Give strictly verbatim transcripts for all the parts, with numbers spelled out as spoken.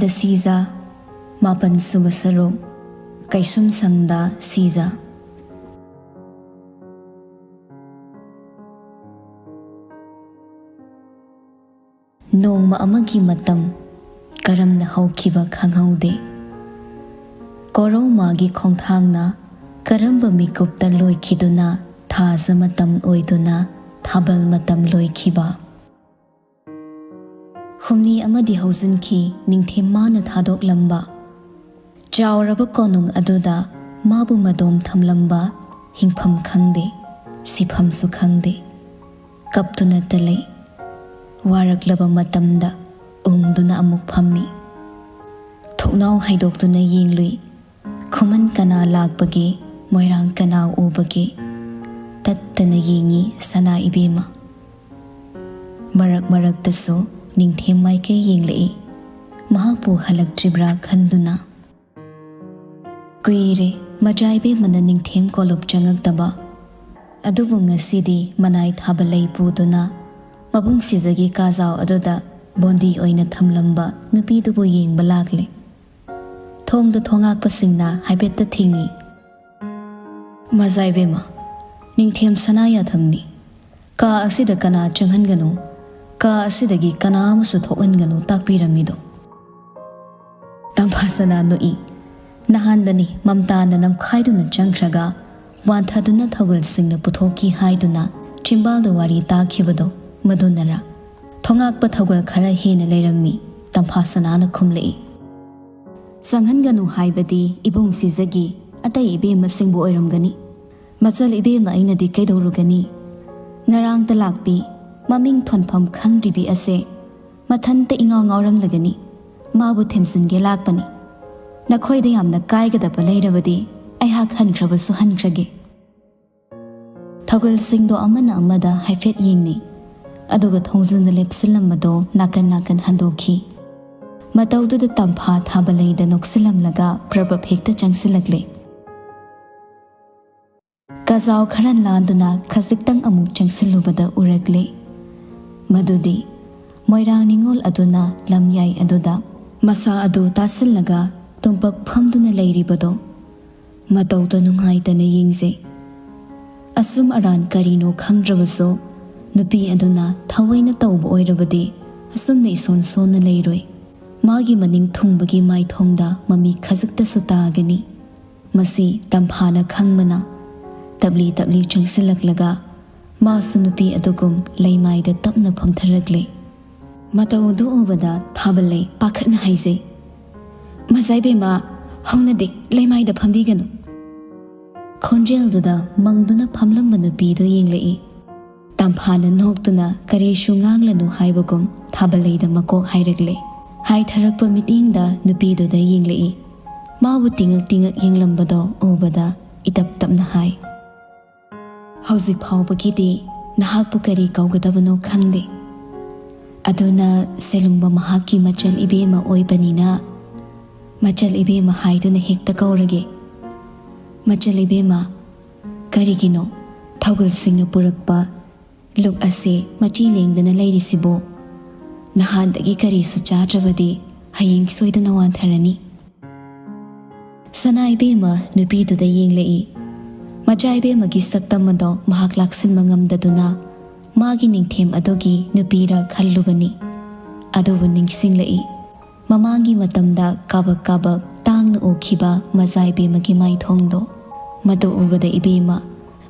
ꯗ ꯁꯤꯖ, ꯃꯥꯄꯟ ꯁꯨꯕ ꯁꯔꯨꯛ, ꯀꯩꯁꯨꯝꯁꯪꯗ ꯁꯤꯖ꯫ ꯅꯣꯡꯃ ꯑꯃꯒꯤ ꯃꯇꯝ ꯀꯔꯝꯅ ꯍꯧꯈꯤꯕ ꯈꯪꯍꯧꯗꯦ꯫ ꯀꯣꯔꯧꯃꯥꯒꯤ ꯈꯣꯡꯊꯥꯡꯅ ꯀꯔꯝꯕ ꯃꯤꯀꯨꯞꯇ ꯂꯣꯏꯈꯤꯗꯨꯅ ꯊꯥꯖ ꯃꯇꯝ ꯑꯣꯏꯗꯨꯅ ꯊꯥꯕꯜ ꯃꯇꯝ ꯂꯣꯏꯈꯤꯕ꯫ ꯍꯨꯝꯅꯤ ꯑꯃꯗꯤ ꯍꯧꯖꯤꯟꯈꯤ ꯅꯤꯡꯊꯦꯝ ꯃꯥꯅ ꯊꯥꯗꯣꯛꯂꯝꯕ꯫ ꯆꯥꯎꯔꯕ ꯀꯣꯅꯨꯡ ꯑꯗꯨꯗ ꯃꯥꯕꯨ ꯃꯗꯣꯝ ꯊꯝꯂꯝꯕ ꯍꯤꯡꯐꯝ ꯈꯪꯗꯦ, ꯁꯤꯐꯝꯁꯨ ꯈꯪꯗꯦ꯫ ꯀꯞꯇꯨꯅꯇ ꯂꯩ꯫ ꯋꯥꯔꯛꯂꯕ ꯃꯇꯝꯗ ꯎꯪꯗꯨꯅ ꯑꯃꯨꯛ ꯐꯝꯃꯤ꯫ ꯊꯣꯡꯅꯥꯎ ꯍꯥꯏꯗꯣꯛꯇꯨꯅ ꯌꯦꯡꯂꯨꯏ꯫ ꯈꯨꯃꯟ ꯀꯅꯥ ꯂꯥꯛꯄꯒꯦ, ꯃꯣꯏꯔꯥꯡ ꯀꯅꯥ ꯎꯕꯒꯦ? ꯇꯠꯇꯅ ꯌꯦꯡꯉꯤ ꯁꯅꯥ ꯏꯕꯦꯝꯃ꯫ ꯃꯔꯛ ꯃꯔꯛꯇꯁꯨ ꯅꯤꯡꯊꯦꯝ ꯃꯥꯏꯀꯩ ꯌꯦꯡꯂꯛꯏ꯫ ꯃꯍꯥꯛꯄꯨ ꯍꯜꯂꯛꯇ꯭ꯔꯤꯕ꯭ꯔꯥ ꯈꯟꯗꯨꯅ꯫ ꯀꯨꯏꯔꯦ ꯃꯆꯥ ꯏꯕꯦꯝꯃꯅ ꯅꯤꯡꯊꯦꯝ ꯀꯣꯂꯨꯞ ꯆꯪꯉꯛꯇꯕ꯫ ꯑꯗꯨꯕꯨ ꯉꯁꯤꯗꯤ ꯃꯅꯥꯏ ꯊꯥꯕ ꯂꯩ ꯄꯨꯗꯨꯅ ꯃꯕꯨꯡ ꯁꯤꯖꯒꯤ ꯀꯥꯖꯥꯎ ꯑꯗꯨꯗ ꯕꯣꯟꯗꯤ ꯑꯣꯏꯅ ꯊꯝꯂꯝꯕ ꯅꯨꯄꯤꯗꯨꯕꯨ ꯌꯦꯡꯕ ꯂꯥꯛꯂꯦ꯫ ꯊꯣꯡꯗ ꯊꯣꯉꯥꯛꯄꯁꯤꯡꯅ ꯍꯥꯏꯐꯦꯠꯇ ꯊꯤꯡꯏ꯫ ꯃꯖꯥ ꯏꯕꯦꯝꯃ, ꯅꯤꯡꯊꯦꯝ ꯁꯅꯥ ꯌꯥꯊꯪꯅꯤ꯫ ꯀꯥ ꯑꯁꯤꯗ ꯀꯅꯥ ꯆꯪꯍꯟꯒꯅꯨ, ꯀꯥ ꯑꯁꯤꯗꯒꯤ ꯀꯅꯥ ꯑꯃꯁꯨ ꯊꯣꯛꯍꯟꯒꯅꯨ ꯇꯥꯛꯄꯤꯔꯝꯃꯤꯗꯣ꯫ ꯇꯝꯐꯥ ꯁꯅꯥ ꯅꯣꯛꯏ꯫ ꯅꯍꯥꯟꯗꯅꯤ ꯃꯝꯇꯥꯅ ꯅꯝꯈꯥꯏꯗꯨꯅ ꯆꯪꯈ꯭ꯔꯒ ꯋꯥꯟꯊꯗꯨꯅ ꯊꯧꯒꯜꯁꯤꯡꯅ ꯄꯨꯊꯣꯛꯈꯤ ꯍꯥꯏꯗꯨꯅ ꯆꯤꯝꯕꯥꯜꯗ ꯋꯥꯔꯤ ꯇꯥꯈꯤꯕꯗꯣ ꯃꯗꯨꯅꯔꯥ? ꯊꯣꯉꯥꯛꯄ ꯊꯧꯒꯜ ꯈꯔ ꯍꯦꯟꯅ ꯂꯩꯔꯝꯃꯤ, ꯇꯝꯐꯥ ꯁꯅꯥꯅ ꯈꯨꯝꯂꯛꯏ꯫ ꯆꯪꯍꯟꯒꯅꯨ ꯍꯥꯏꯕꯗꯤ ꯏꯕꯨꯡ ꯁꯤꯖꯒꯤ ꯑꯇꯩ ꯏꯕꯦꯝꯃꯁꯤꯡꯕꯨ ꯑꯣꯏꯔꯝꯒꯅꯤ꯫ ꯃꯆꯜ ꯏꯕꯦꯝꯃ ꯑꯩꯅꯗꯤ ꯀꯩꯗꯧꯔꯨꯒꯅꯤ? ꯉꯔꯥꯡꯇ ꯂꯥꯛꯄꯤ, ꯃꯃꯤꯡ ꯊꯣꯟꯐꯝ ꯈꯪꯗ꯭ꯔꯤꯕꯤ ꯑꯁꯦ ꯃꯊꯟꯇ ꯏꯉꯥꯎ ꯉꯥꯎꯔꯝꯂꯒꯅꯤ꯫ ꯃꯥꯕꯨ ꯊꯦꯝꯖꯤꯟꯒꯦ ꯂꯥꯛꯄꯅꯤ꯫ ꯅꯈꯣꯏꯗ ꯌꯥꯝꯅ ꯀꯥꯏꯒꯗꯕ ꯂꯩꯔꯕꯗꯤ ꯑꯩꯍꯥꯛ ꯍꯟꯈ꯭ꯔꯕꯁꯨ ꯍꯟꯈ꯭ꯔꯒꯦ꯫ ꯊꯧꯒꯜꯁꯤꯡꯗꯣ ꯑꯃꯅ ꯑꯃꯗ ꯍꯥꯏꯐꯦꯠ ꯌꯦꯡꯅꯩ꯫ ꯑꯗꯨꯒ ꯊꯣꯡꯖꯤꯟꯗ ꯂꯦꯞꯁꯤꯜꯂꯝꯕꯗꯣ ꯅꯥꯀꯟ ꯅꯥꯀꯟ ꯍꯟꯗꯣꯛꯈꯤ꯫ ꯃꯇꯧꯗꯨꯗ ꯇꯝꯐꯥ ꯊꯥꯕꯂꯩꯗ ꯅꯣꯛꯁꯤꯜꯂꯝꯂꯒ ꯄ꯭ꯔꯕꯞ ꯍꯦꯛꯇ ꯆꯪꯁꯤꯜꯂꯛꯂꯦ꯫ ꯀꯖꯥꯎ ꯈꯔ ꯂꯥꯟꯗꯨꯅ ꯈꯖꯤꯛꯇꯪ ꯑꯃꯨꯛ ꯆꯪꯁꯤꯜꯂꯨꯕꯗ ꯎꯔꯛꯂꯦ꯫ ꯃꯗꯨꯗꯤ ꯃꯣꯏꯔꯥꯡ ꯅꯤꯉꯣꯜ ꯑꯗꯨꯅ ꯂꯝꯌꯥꯏ ꯑꯗꯨꯗ ꯃꯁꯥ ꯑꯗꯨ ꯇꯥꯁꯤꯜꯂꯒ ꯇꯨꯝꯄꯛ ꯐꯝꯗꯨꯅ ꯂꯩꯔꯤꯕꯗꯣ ꯃꯇꯧꯗꯣ ꯅꯨꯡꯉꯥꯏꯇꯅ ꯌꯦꯡꯖꯩ꯫ ꯑꯁꯨꯝ ꯑꯔꯥꯟ ꯀꯔꯤꯅꯣ ꯈꯪꯗ꯭ꯔꯕꯁꯨ, ꯅꯨꯄꯤ ꯑꯗꯨꯅ ꯊꯑꯣꯏꯅ ꯇꯧꯕ ꯑꯣꯏꯔꯕꯗꯤ ꯑꯁꯨꯝꯅ ꯏꯁꯣꯟ ꯁꯣꯟꯅ ꯂꯩꯔꯣꯏ꯫ ꯃꯥꯒꯤ ꯃꯅꯤꯡ ꯊꯨꯡꯕꯒꯤ ꯃꯥꯏꯊꯣꯡꯗ ꯃꯃꯤ ꯈꯖꯤꯛꯇꯁꯨ ꯇꯥꯒꯅꯤ꯫ ꯃꯁꯤ ꯇꯝꯐꯥꯅ ꯈꯪꯕꯅ ꯇꯞꯂꯤ ꯇꯞꯂꯤ ꯆꯪꯁꯤꯜꯂꯛꯂꯒ ꯃꯥꯁꯨ ꯅꯨꯄꯤ ꯑꯗꯨꯒꯨꯝ ꯂꯩꯃꯥꯏꯗ ꯇꯞꯅ ꯐꯝꯊꯔꯛꯂꯦ꯫ ꯃꯇꯧ ꯑꯗꯨ ꯎꯕꯗ ꯊꯥꯕꯜꯂꯩ ꯄꯥꯈꯠꯅ ꯍꯥꯏꯖꯩ, "ꯃꯖꯥꯏꯕꯦꯝꯃ, ꯍꯧꯅꯗꯦ, ꯂꯩꯃꯥꯏꯗ ꯐꯝꯕꯤꯒꯅꯨ!" ꯈꯣꯟꯖꯦꯜꯗꯨꯗ ꯃꯪꯗꯨꯅ ꯐꯝꯂꯝꯕ ꯅꯨꯄꯤꯗꯨ ꯌꯦꯡꯂꯛꯏ꯫ ꯇꯝꯐꯥꯅ ꯅꯣꯛꯇꯨꯅ ꯀꯔꯤꯁꯨ ꯉꯥꯡꯂꯅꯨ ꯍꯥꯏꯕꯒꯨꯝ ꯊꯥꯕꯜꯂꯩꯗ ꯃꯀꯣꯛ ꯍꯥꯏꯔꯛꯂꯦ꯫ ꯍꯥꯏꯊꯔꯛꯄ ꯃꯤꯠꯌꯦꯡꯗ ꯅꯨꯄꯤꯗꯨꯗ ꯌꯦꯡꯂꯛꯏ꯫ ꯃꯥꯕꯨ ꯇꯤꯡꯉꯛ ꯇꯤꯡꯉꯛ ꯌꯦꯡꯂꯝꯕꯗꯣ ꯎꯕꯗ ꯏꯇꯞ ꯇꯞꯅ ꯍꯥꯏ, "ꯍꯧꯖꯤꯛ ꯐꯥꯎꯕꯒꯤꯗꯤ ꯅꯍꯥꯛꯄꯨ ꯀꯔꯤ ꯀꯧꯒꯗꯕꯅꯣ ꯈꯪꯗꯦ꯫ ꯑꯗꯨꯅ ꯁꯦꯂꯨꯡꯕ ꯃꯍꯥꯛꯀꯤ ꯃꯆꯜ ꯏꯕꯦꯝꯃ ꯑꯣꯏꯕꯅꯤꯅ ꯃꯆꯜ ꯏꯕꯦꯝꯃ ꯍꯥꯏꯗꯨꯅ ꯍꯦꯛꯇ ꯀꯧꯔꯒꯦ꯫ ꯃꯆꯜ ꯏꯕꯦꯝꯃ, ꯀꯔꯤꯒꯤꯅꯣ ꯊꯧꯒꯜꯁꯤꯡꯅ ꯄꯨꯔꯛꯄ ꯂꯨꯛ ꯑꯁꯦ ꯃꯆꯤ ꯂꯦꯡꯗꯅ ꯂꯩꯔꯤꯁꯤꯕꯣ? ꯅꯍꯥꯟꯗꯒꯤ ꯀꯔꯤꯁꯨ ꯆꯥꯗ꯭ꯔꯕꯗꯤ ꯍꯌꯦꯡ ꯁꯣꯏꯗꯅ ꯋꯥꯟꯊꯔꯅꯤ꯫" ꯁꯅꯥ ꯏꯕꯦꯝꯃ ꯅꯨꯄꯤꯗꯨꯗ ꯌꯦꯡꯂꯛꯏ꯫ ꯃꯆꯥ ꯏꯕꯦꯝꯃꯒꯤ ꯁꯛꯇꯝ ꯑꯗꯣ ꯃꯍꯥꯛ ꯂꯥꯛꯁꯤꯟꯕ ꯉꯝꯗꯗꯨꯅ ꯃꯥꯒꯤ ꯅꯤꯡꯊꯦꯝ ꯑꯗꯨꯒꯤ ꯅꯨꯄꯤꯔ ꯈꯜꯂꯨꯕꯅꯤ꯫ ꯑꯗꯨꯕꯨ ꯅꯤꯡꯁꯤꯡꯂꯛꯏ꯫ ꯃꯃꯥꯡꯒꯤ ꯃꯇꯝꯗ ꯀꯥꯕꯛ ꯀꯥꯕꯛ ꯇꯥꯡꯅ ꯎꯈꯤꯕ ꯃꯖꯥ ꯏꯕꯦꯝꯃꯒꯤ ꯃꯥꯏꯊꯣꯡꯗꯣ꯫ ꯃꯗꯨ ꯎꯕꯗ ꯏꯕꯦꯝꯃ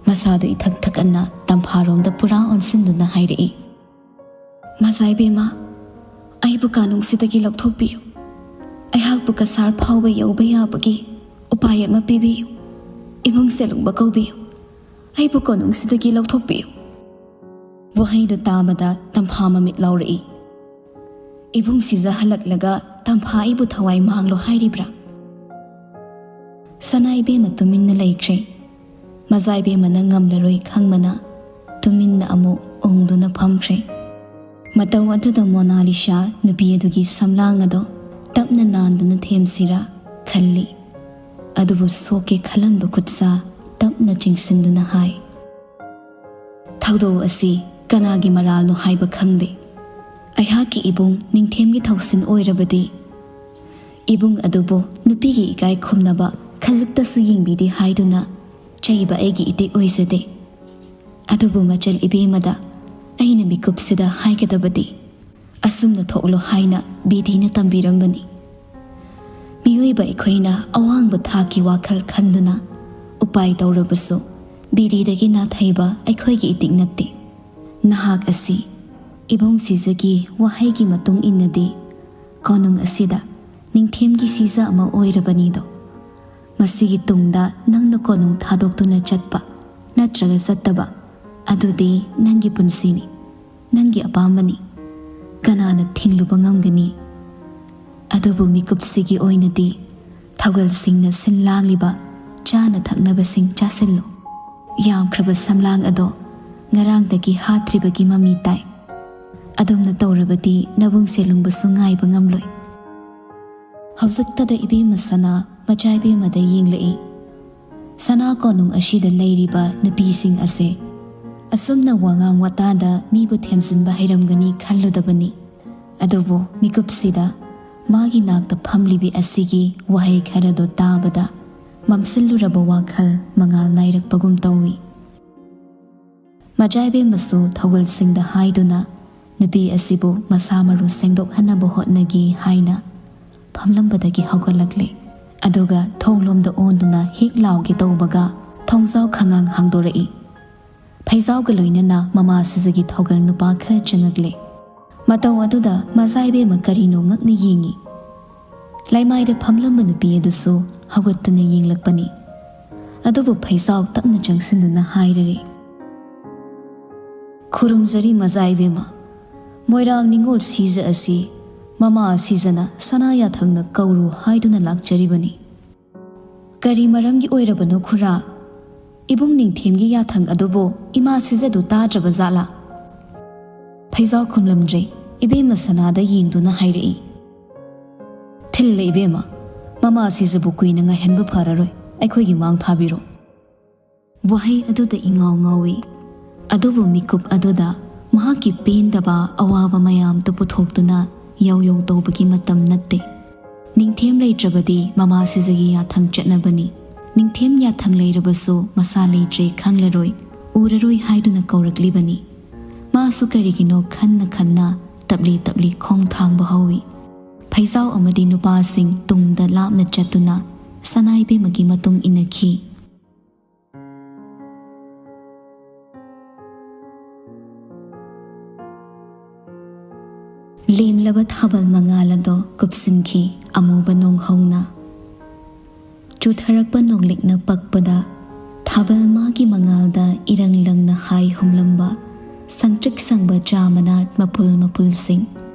ꯃꯁꯥꯗꯨ ꯏꯊꯛ ꯊꯛꯀꯠꯅ ꯇꯝꯐꯥꯔꯣꯝꯗ ꯄꯨꯔꯥ ꯑꯣꯟꯁꯤꯟꯗꯨꯅ ꯍꯥꯏꯔꯛꯏ, "ꯃꯖꯥ ꯏꯕꯦꯝꯃ, ꯑꯩꯕꯨ ꯀꯥꯅꯨꯡꯁꯤꯗꯒꯤ ꯂꯧꯊꯣꯛꯄꯤꯌꯨ꯫ ꯑꯩꯍꯥꯛꯄꯨ ꯀꯁꯥꯔ ꯐꯥꯎꯕ ꯌꯧꯕ ꯌꯥꯕꯒꯤ ꯎꯄꯥꯏ ꯑꯃ ꯄꯤꯕꯤꯌꯨ꯫ ꯏꯕꯨꯡ ꯁꯦꯂꯨꯡꯕ ꯀꯧꯕꯤꯌꯨ꯫ ꯑꯩꯕꯨ ꯀꯣꯅꯨꯡꯁꯤꯗꯒꯤ ꯂꯧꯊꯣꯛꯄꯤꯌꯨ꯫" ꯋꯥꯍꯩꯗꯨ ꯇꯥꯕꯗ ꯇꯝꯐꯥ ꯃꯃꯤꯠ ꯂꯥꯎꯔꯛꯏ꯫ "ꯏꯕꯨꯡ ꯁꯤꯖꯍꯜꯂꯛꯂꯒ ꯇꯝꯐꯥ ꯑꯩꯕꯨ ꯊꯋꯥꯏ ꯃꯥꯡꯂꯣ ꯍꯥꯏꯔꯤꯕ꯭ꯔꯥ?" ꯁꯅꯥ ꯏꯕꯦꯝꯃ ꯇꯨꯃꯤꯟꯅ ꯂꯩꯈ꯭ꯔꯦ꯫ ꯃꯖꯥ ꯏꯕꯦꯝꯃꯅ ꯉꯝꯂꯔꯣꯏ ꯈꯪꯕꯅ ꯇꯨꯃꯤꯟꯅ ꯑꯃꯨꯛ ꯎꯪꯗꯨꯅ ꯐꯝꯈ꯭ꯔꯦ꯫ ꯃꯇꯧ ꯑꯗꯨꯗ ꯃꯣꯅꯥꯂꯤꯁꯥ ꯅꯨꯄꯤ ꯑꯗꯨꯒꯤ ꯁꯝꯂꯥꯡ ꯑꯗꯣ ꯇꯞꯅ ꯅꯥꯟꯗꯨꯅ ꯊꯦꯝꯁꯤꯔꯥ ꯈꯜꯂꯤ꯫ ꯑꯗꯨꯕꯨ ꯁꯣꯛꯀꯦ ꯈꯜꯂꯝꯕ ꯈꯨꯠꯁꯥ ꯇꯞꯅ ꯆꯤꯡꯁꯤꯟꯗꯨꯅ ꯍꯥꯏ, "ꯊꯧꯗꯣꯛ ꯑꯁꯤ ꯀꯅꯥꯒꯤ ꯃꯔꯥꯜꯅꯣ ꯍꯥꯏꯕ ꯈꯪꯗꯦ꯫ ꯑꯩꯍꯥꯛꯀꯤ ꯏꯕꯨꯡ ꯅꯤꯡꯊꯦꯝꯒꯤ ꯊꯧꯁꯤꯟ ꯑꯣꯏꯔꯕꯗꯤ ꯏꯕꯨꯡ ꯑꯗꯨꯕꯨ ꯅꯨꯄꯤꯒꯤ ꯏꯀꯥꯏ ꯈꯨꯝꯅꯕ ꯈꯖꯤꯛꯇꯁꯨ ꯌꯦꯡꯕꯤꯗꯦ ꯍꯥꯏꯗꯨꯅ ꯆꯩꯕ ꯑꯩꯒꯤ ꯏꯇꯤꯛ ꯑꯣꯏꯖꯗꯦ꯫ ꯑꯗꯨꯕꯨ ꯃꯆꯜ ꯏꯕꯦꯝꯃꯗ ꯑꯩꯅ ꯃꯤꯀꯨꯞꯁꯤꯗ ꯍꯥꯏꯒꯗꯕꯗꯤ ꯑꯁꯨꯝꯅ ꯊꯣꯛꯂꯣ ꯍꯥꯏꯅ ꯕꯤꯙꯤꯅ ꯇꯝꯕꯤꯔꯝꯕꯅꯤ꯫ ꯃꯤꯑꯣꯏꯕ ꯑꯩꯈꯣꯏꯅ ꯑꯋꯥꯡꯕ ꯊꯥꯛꯀꯤ ꯋꯥꯈꯜ ꯈꯟꯗꯨꯅ ꯎꯄꯥꯏ ꯇꯧꯔꯕꯁꯨ ꯕꯤꯙꯤꯗꯒꯤ ꯅꯥꯊꯩꯕ ꯑꯩꯈꯣꯏꯒꯤ ꯏꯇꯤꯛ ꯅꯠꯇꯦ꯫ ꯅꯍꯥꯛ ꯑꯁꯤ ꯏꯕꯨꯡ ꯁꯤꯖꯒꯤ ꯋꯥꯍꯩꯒꯤ ꯃꯇꯨꯡ ꯏꯟꯅꯗꯤ ꯀꯣꯅꯨꯡ ꯑꯁꯤꯗ ꯅꯤꯡꯊꯦꯝꯒꯤ ꯁꯤꯖ ꯑꯃ ꯑꯣꯏꯔꯕꯅꯤꯗꯣ꯫ ꯃꯁꯤꯒꯤ ꯇꯨꯡꯗ ꯅꯪꯅ ꯀꯣꯅꯨꯡ ꯊꯥꯗꯣꯛꯇꯨꯅ ꯆꯠꯄ ꯅꯠꯇ꯭ꯔꯒ ꯆꯠꯇꯕ ꯑꯗꯨꯗꯤ ꯅꯪꯒꯤ ꯄꯨꯟꯁꯤꯅꯤ, ꯅꯪꯒꯤ ꯑꯄꯥꯝꯕꯅꯤ꯫ ꯀꯅꯥꯅ ꯊꯤꯡꯂꯨꯕ ꯉꯝꯒꯅꯤ? ꯑꯗꯨꯕꯨ ꯃꯤꯀꯨꯞꯁꯤꯒꯤ ꯑꯣꯏꯅꯗꯤ ꯊꯧꯒꯜꯁꯤꯡꯅ ꯁꯤꯜ ꯂꯥꯡꯂꯤꯕ ꯆꯥꯅ ꯊꯛꯅꯕꯁꯤꯡ ꯆꯥꯁꯤꯜꯂꯨ꯫ ꯌꯥꯝꯈ꯭ꯔꯕ ꯁꯝꯂꯥꯡ ꯑꯗꯣ ꯉꯔꯥꯡꯗꯒꯤ ꯍꯥꯠꯇ꯭ꯔꯤꯕꯒꯤ ꯃꯃꯤ ꯇꯥꯏ꯫ ꯑꯗꯨꯝꯅ ꯇꯧꯔꯕꯗꯤ ꯅꯕꯨꯡ ꯁꯦꯂꯨꯡꯕꯁꯨ ꯉꯥꯏꯕ ꯉꯝꯂꯣꯏ꯫ ꯍꯧꯖꯤꯛꯇꯗ ꯏꯕꯦꯝꯃ ꯁꯅꯥ ꯃꯆꯥ ꯏꯕꯦꯝꯃꯗ ꯌꯦꯡꯂꯛꯏ꯫ ꯁꯅꯥ ꯀꯣꯅꯨꯡ ꯑꯁꯤꯗ ꯂꯩꯔꯤꯕ ꯅꯨꯄꯤꯁꯤꯡ ꯑꯁꯦ ꯑꯁꯨꯝꯅ ꯋꯥꯉꯥꯡ ꯋꯥꯇꯥꯗ ꯃꯤꯕꯨ ꯊꯦꯝꯖꯤꯟꯕ ꯍꯩꯔꯝꯒꯅꯤ ꯈꯜꯂꯨꯗꯕꯅꯤ꯫ ꯑꯗꯨꯕꯨ ꯃꯤꯀꯨꯞꯁꯤꯗ ꯃꯥꯒꯤ ꯅꯥꯛꯇ ꯐꯝꯂꯤꯕꯤ ꯑꯁꯤꯒꯤ ꯋꯥꯍꯩ ꯈꯔꯗꯣ ꯇꯥꯕꯗ ꯃꯝꯁꯤꯜꯂꯨꯔꯕ ꯋꯥꯈꯜ ꯃꯉꯥꯜ ꯅꯥꯏꯔꯛꯄꯒꯨꯝ ꯇꯧꯏ꯫ ꯃꯆꯥ ꯏꯕꯦꯝꯃꯁꯨ ꯊꯧꯒꯜꯁꯤꯡꯗ ꯍꯥꯏꯗꯨꯅ ꯅꯨꯄꯤ ꯑꯁꯤꯕꯨ ꯃꯁꯥ ꯃꯔꯨ ꯁꯦꯡꯗꯣꯛꯍꯟꯅꯕ ꯍꯣꯠꯅꯒꯦ ꯍꯥꯏꯅ ꯐꯝꯂꯝꯕꯗꯒꯤ ꯍꯧꯒꯠꯂꯛꯂꯦ꯫ ꯑꯗꯨꯒ ꯊꯣꯡꯂꯣꯝꯗ ꯑꯣꯟꯗꯨꯅ ꯍꯤꯛ ꯂꯥꯎꯒꯦ ꯇꯧꯕꯒ ꯊꯣꯡꯖꯥꯎ ꯈꯪꯉꯥꯡ ꯍꯥꯡꯗꯣꯔꯛꯏ꯫ ꯐꯩꯖꯥꯎꯒ ꯂꯣꯏꯅꯅ ꯃꯃꯥ ꯁꯤꯖꯒꯤ ꯊꯧꯒꯜ ꯅꯨꯄꯥ ꯈꯔ ꯆꯪꯉꯛꯂꯦ꯫ ꯃꯇꯧ ꯑꯗꯨꯗ ꯃꯆꯥ ꯏꯕꯦꯝꯃ ꯀꯔꯤꯅꯣ ꯉꯛꯅ ꯌꯦꯡꯉꯤ꯫ ꯂꯩꯃꯥꯏꯗ ꯐꯝꯂꯝꯕ ꯅꯨꯄꯤ ꯑꯗꯨꯁꯨ ꯍꯧꯒꯠꯇꯨꯅ ꯌꯦꯡꯂꯛꯄꯅꯤ꯫ ꯑꯗꯨꯕꯨ ꯐꯩꯖꯥꯎ ꯇꯞꯅ ꯆꯪꯁꯤꯟꯗꯨꯅ ꯍꯥꯏꯔꯔꯦ, "ꯈꯨꯔꯨꯝꯖꯔꯤ ꯃꯆꯥ ꯏꯕꯦꯝꯃ, ꯃꯣꯏꯔꯥꯡ ꯅꯤꯉꯣꯜ ꯁꯤꯖ ꯑꯁꯤ ꯃꯃꯥ ꯁꯤꯖꯅ ꯁꯅꯥ ꯌꯥꯊꯪꯅ ꯀꯧꯔꯨ ꯍꯥꯏꯗꯨꯅ ꯂꯥꯛꯆꯔꯤꯕꯅꯤ꯫" "ꯀꯔꯤ ꯃꯔꯝꯒꯤ ꯑꯣꯏꯔꯕꯅꯣ ꯈꯨꯔꯥ? ꯏꯕꯨꯡ ꯅꯤꯡꯊꯦꯝꯒꯤ ꯌꯥꯊꯪ ꯑꯗꯨꯕꯨ ꯏꯃꯥ ꯁꯤꯖꯗꯨ ꯇꯥꯗ꯭ꯔꯕ ꯖꯥꯠꯂꯥ?" ꯐꯩꯖꯥꯎ ꯈꯨꯝꯂꯝꯗ꯭ꯔꯦ꯫ ꯏꯕꯦꯝꯃ ꯁꯅꯥꯗ ꯌꯦꯡꯗꯨꯅ ꯍꯥꯏꯔꯛꯏ, "ꯊꯤꯜꯂꯦ ꯏꯕꯦꯝꯃ, ꯃꯃꯥ ꯁꯤꯖꯕꯨ ꯀꯨꯏꯅ ꯉꯥꯏꯍꯟꯕ ꯐꯔꯔꯣꯏ, ꯑꯩꯈꯣꯏꯒꯤ ꯃꯥꯡ ꯊꯥꯕꯤꯔꯣ꯫" ꯋꯥꯍꯩ ꯑꯗꯨꯗ ꯏꯉꯥꯎ ꯉꯥꯎꯏ꯫ ꯑꯗꯨꯕꯨ ꯃꯤꯀꯨꯞ ꯑꯗꯨꯗ ꯃꯍꯥꯛꯀꯤ ꯄꯦꯟꯗꯕ ꯑꯋꯥꯕ ꯃꯌꯥꯝꯗꯨ ꯄꯨꯊꯣꯛꯇꯨꯅ ꯌꯧ ꯌꯧ ꯇꯧꯕꯒꯤ ꯃꯇꯝ ꯅꯠꯇꯦ꯫ ꯅꯤꯡꯊꯦꯝ ꯂꯩꯇ꯭ꯔꯕꯗꯤ ꯃꯃꯥ ꯁꯤꯖꯒꯤ ꯌꯥꯊꯪ ꯆꯠꯅꯕꯅꯤ꯫ ꯅꯤꯡꯊꯦꯝ ꯌꯥꯊꯪ ꯂꯩꯔꯕꯁꯨ ꯃꯁꯥ ꯂꯩꯇ꯭ꯔꯦ ꯈꯪꯂꯔꯣꯏ, ꯎꯔꯔꯣꯏ ꯍꯥꯏꯗꯨꯅ ꯀꯧꯔꯛꯂꯤꯕꯅꯤ꯫ ꯃꯥꯁꯨ ꯀꯔꯤꯒꯤꯅꯣ ꯈꯟꯅ ꯈꯟꯅ ꯇꯞꯂꯤ ꯇꯞꯂꯤ ꯈꯣꯡ ꯊꯥꯡꯕ ꯍꯧꯏ꯫ ꯐꯩꯖꯥꯎ ꯑꯃꯗꯤ ꯅꯨꯄꯥꯁꯤꯡ ꯇꯨꯡꯗ ꯂꯥꯞꯅ ꯆꯠꯇꯨꯅ ꯁꯅꯥꯏꯕꯦꯝꯃꯒꯤ ꯃꯇꯨꯡ ꯏꯟꯅꯈꯤ꯫ ꯂꯦꯝꯂꯕ ꯊꯥꯕꯜ ꯃꯉꯥꯜ ꯑꯗꯣ ꯀꯨꯞꯁꯤꯟꯈꯤ ꯑꯃꯨꯕ ꯅꯣꯡꯍꯧꯅ꯫ ꯆꯨꯊꯔꯛꯄ ꯅꯣꯡꯂꯤꯛꯅ ꯄꯛꯄꯗ ꯊꯥꯕꯜ ꯃꯥꯒꯤ ꯃꯉꯥꯜꯗ ꯏꯔꯪ ꯂꯪꯅ ꯍꯥꯏ ꯍꯨꯝꯂꯝꯕ ꯁꯪꯇ꯭ꯔꯤꯛ ꯁꯪꯕ ꯆꯥ ꯃꯅꯥ ꯃꯄꯨꯜ ꯃꯄꯨꯜꯁꯤꯡ